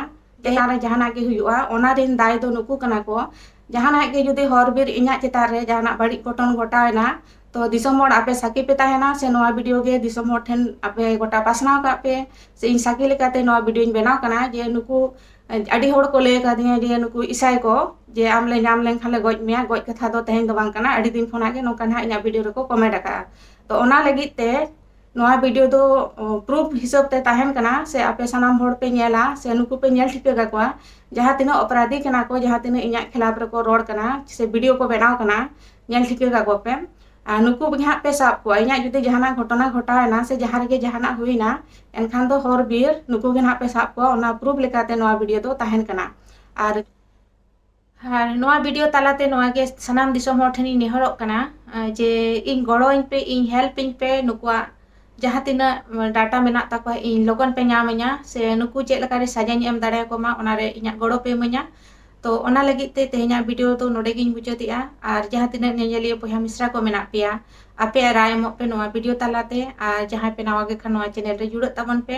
ᱪᱮᱛᱟᱱ ᱨᱮ ᱡᱟᱦᱟᱱᱟᱜ ᱜᱮ ᱦᱩᱭᱩᱜᱼᱟ, ᱚᱱᱟ ᱨᱮᱱ ᱫᱟᱭ ᱫᱚ ᱱᱩᱠᱩ ᱠᱟᱱᱟ ᱠᱚ᱾ ᱡᱟᱦᱟᱱᱟᱜ ᱜᱮ ᱡᱩᱫᱤ ᱦᱚᱨ ᱵᱤᱨ ᱤᱧᱟᱹᱜ ᱪᱮᱛᱟᱱ ᱨᱮ ᱡᱟᱦᱟᱱᱟᱜ ᱵᱟᱹᱲᱤᱡ ᱜᱷᱚᱴᱚᱱ ᱜᱷᱚᱴᱟᱣ ᱮᱱᱟ, ᱛᱚ ᱫᱤᱥᱚᱢ ᱦᱚᱲ ᱟᱯᱮ ᱥᱟᱹᱠᱷᱤ ᱯᱮ ᱛᱟᱦᱮᱱᱟ, ᱥᱮ ᱱᱚᱣᱟ ᱵᱷᱤᱰᱤᱭᱳ ᱜᱮ ᱫᱤᱥᱚᱢ ᱦᱚᱲ ᱴᱷᱮᱱ ᱟᱯᱮ ᱜᱚᱴᱟ ᱯᱟᱥᱱᱟᱣ ᱠᱟᱜ ᱯᱮ, ᱥᱮ ᱤᱧ ᱥᱟᱹᱠᱷᱤ ᱞᱮᱠᱟᱛᱮ ᱱᱚᱣᱟ ᱵᱷᱤᱰᱤᱭᱳᱧ ᱵᱮᱱᱟᱣ ᱠᱟᱱᱟ ᱡᱮ ᱱᱩᱠᱩ ᱟᱹᱰᱤ ᱦᱚᱲ ᱠᱚ ᱞᱟᱹᱭ ᱟᱠᱟᱫᱤᱧᱟ ᱡᱮ ᱱᱩᱠᱩ ᱤᱥᱟᱭ ᱠᱚ ᱡᱮ ᱟᱢ ᱞᱮ ᱧᱟᱢ ᱞᱮᱱᱠᱷᱟᱱ ᱞᱮ ᱜᱚᱡ ᱢᱮᱭᱟ᱾ ᱜᱚᱡ ᱠᱟᱛᱷᱟ ᱫᱚ ᱛᱮᱦᱮᱧ ᱫᱚ ᱵᱟᱝ ᱠᱟᱱᱟ, ᱟᱹᱰᱤ ᱫᱤᱱ ᱠᱷᱚᱱᱟᱜ ᱜᱮ ᱱᱚᱝᱠᱟ ᱱᱟᱦᱟᱜ ᱤᱧᱟᱹᱜ ᱵᱷᱤᱰᱤᱭᱳ ᱨᱮᱠᱚ ᱠᱚᱢᱮᱱᱴ ᱟᱠᱟᱫᱼᱟ᱾ ᱛᱚ ᱚᱱᱟ ᱞᱟᱹᱜᱤᱫ ᱛᱮ ᱱᱚᱣᱟ ᱵᱷᱤᱰᱤᱭᱳ ᱫᱚ ᱯᱨᱩᱯ ᱦᱤᱥᱟᱹᱵ ᱛᱮ ᱛᱟᱦᱮᱱ ᱠᱟᱱᱟ, ᱥᱮ ᱟᱯᱮ ᱥᱟᱱᱟᱢ ᱦᱚᱲ ᱯᱮ ᱧᱮᱞᱟ ᱥᱮ ᱱᱩᱠᱩ ᱯᱮ ᱧᱮᱞ ᱴᱷᱤᱠᱟᱹ ᱠᱟᱠᱚᱣᱟ᱾ ᱡᱟᱦᱟᱸ ᱛᱤᱱᱟᱹᱜ ᱚᱯᱨᱟᱫᱷᱤ ᱠᱟᱱᱟ ᱠᱚ, ᱡᱟᱦᱟᱸ ᱛᱤᱱᱟᱹᱜ ᱤᱧᱟᱹᱜ ᱠᱷᱤᱞᱟᱯ ᱨᱮᱠᱚ ᱨᱚᱲ ᱠᱟᱱᱟ ᱥᱮ ᱵᱷᱤᱰᱤᱭᱳ ᱠᱚ ᱵᱮᱱᱟᱣ ᱠᱟᱱᱟ, ᱧᱮᱞ ᱴᱷᱤᱠᱟᱹ ᱠᱟᱠᱚ ᱯᱮ᱾ ᱟᱨ ᱱᱩᱠᱩ ᱜᱮ ᱦᱟᱸᱜ ᱯᱮ ᱥᱟᱵ ᱠᱚᱣᱟ᱾ ᱤᱧᱟᱹᱜ ᱡᱩᱫᱤ ᱡᱟᱦᱟᱱᱟᱜ ᱜᱷᱚᱴᱚᱱᱟ ᱜᱷᱚᱴᱟᱣ ᱮᱱᱟ ᱥᱮ ᱡᱟᱦᱟᱸ ᱨᱮᱜᱮ ᱡᱟᱦᱟᱱᱟᱜ ᱦᱩᱭᱱᱟ, ᱮᱱᱠᱷᱟᱱ ᱫᱚ ᱦᱚᱨ ᱵᱤᱨ ᱱᱩᱠᱩ ᱜᱮ ᱦᱟᱸᱜ ᱯᱮ ᱥᱟᱵ ᱠᱚᱣᱟ᱾ ᱚᱱᱟ ᱯᱨᱩᱯ ᱞᱮᱠᱟᱛᱮ ᱱᱚᱣᱟ ᱵᱷᱤᱰᱤᱭᱳ ᱫᱚ ᱛᱟᱦᱮᱱ ᱠᱟᱱᱟ᱾ ᱟᱨ ᱟᱨ ᱱᱚᱣᱟ ᱵᱷᱤᱰᱤᱭᱳ ᱛᱟᱞᱟᱛᱮ ᱱᱚᱣᱟ ᱜᱮ ᱥᱟᱱᱟᱢ ᱫᱤᱥᱚᱢ ᱦᱚᱲ ᱴᱷᱮᱱᱤᱧ ᱱᱮᱦᱚᱨᱚᱜ ᱠᱟᱱᱟ, ᱟᱨ ᱡᱮ ᱤᱧ ᱜᱚᱲᱚ ᱟᱹᱧ ᱯᱮ, ᱤᱧ ᱦᱮᱞᱯ ᱟᱹᱧ ᱯᱮ, ᱱᱩᱠᱩᱣᱟᱜ ᱡᱟᱦᱟᱸ ᱛᱤᱱᱟᱹᱜ ᱰᱟᱴᱟ ᱢᱮᱱᱟᱜ ᱛᱟᱠᱚᱣᱟ ᱤᱧ ᱞᱚᱜᱚᱱ ᱯᱮ ᱧᱟᱢ ᱟᱹᱧᱟ, ᱥᱮ ᱱᱩᱠᱩ ᱪᱮᱫ ᱞᱮᱠᱟᱨᱮ ᱥᱟᱡᱟᱧ ᱮᱢ ᱫᱟᱲᱮᱭᱟᱠᱚ ᱢᱟ, ᱚᱱᱟᱨᱮ ᱤᱧᱟᱹᱜ ᱜᱚᱲᱚ ᱯᱮ ᱤᱢᱟᱹᱧᱟ᱾ ᱛᱚ ᱚᱱᱟ ᱞᱟᱹᱜᱤᱫ ᱛᱮ ᱛᱮᱦᱮᱧᱟᱜ ᱵᱷᱤᱰᱤᱭᱳ ᱫᱚ ᱱᱚᱰᱮ ᱜᱤᱧ ᱢᱩᱪᱟᱹᱫᱮᱜᱼᱟ᱾ ᱟᱨ ᱡᱟᱦᱟᱸ ᱛᱤᱱᱟᱹᱜ ᱧᱮᱧᱮᱞᱤᱭᱟᱹ ᱵᱚᱭᱦᱟ ᱢᱤᱥᱨᱟ ᱠᱚ ᱢᱮᱱᱟᱜ ᱯᱮᱭᱟ, ᱟᱯᱮᱭᱟᱜ ᱨᱟᱭ ᱮᱢᱚᱜ ᱯᱮ ᱱᱚᱣᱟ ᱵᱷᱤᱰᱤᱭᱳ ᱛᱟᱞᱟᱛᱮ, ᱟᱨ ᱡᱟᱦᱟᱸᱭ ᱯᱮ ᱱᱟᱣᱟ ᱜᱮ ᱠᱷᱟᱱ ᱱᱚᱣᱟ ᱪᱮᱱᱮᱞ ᱨᱮ ᱡᱩᱲᱟᱹᱜ ᱛᱟᱵᱚᱱ ᱯᱮ᱾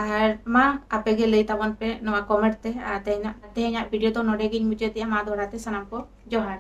ᱟᱨ ᱢᱟ ᱟᱯᱮ ᱜᱮ ᱞᱟᱹᱭ ᱛᱟᱵᱚᱱ ᱯᱮ ᱱᱚᱣᱟ ᱠᱚᱢᱮᱱᱴ ᱛᱮ᱾ ᱟᱨ ᱛᱮᱦᱮᱧᱟᱜ, ᱛᱮᱦᱮᱧᱟᱜ ᱵᱷᱤᱰᱤᱭᱳ ᱫᱚ ᱱᱚᱰᱮ ᱜᱤᱧ ᱢᱩᱪᱟᱹᱫᱮᱜᱼᱟ᱾ ᱢᱟ ᱫᱚᱦᱲᱟ ᱛᱮ ᱥᱟᱱᱟᱢ ᱠᱚ ᱡᱚᱦᱟᱨ᱾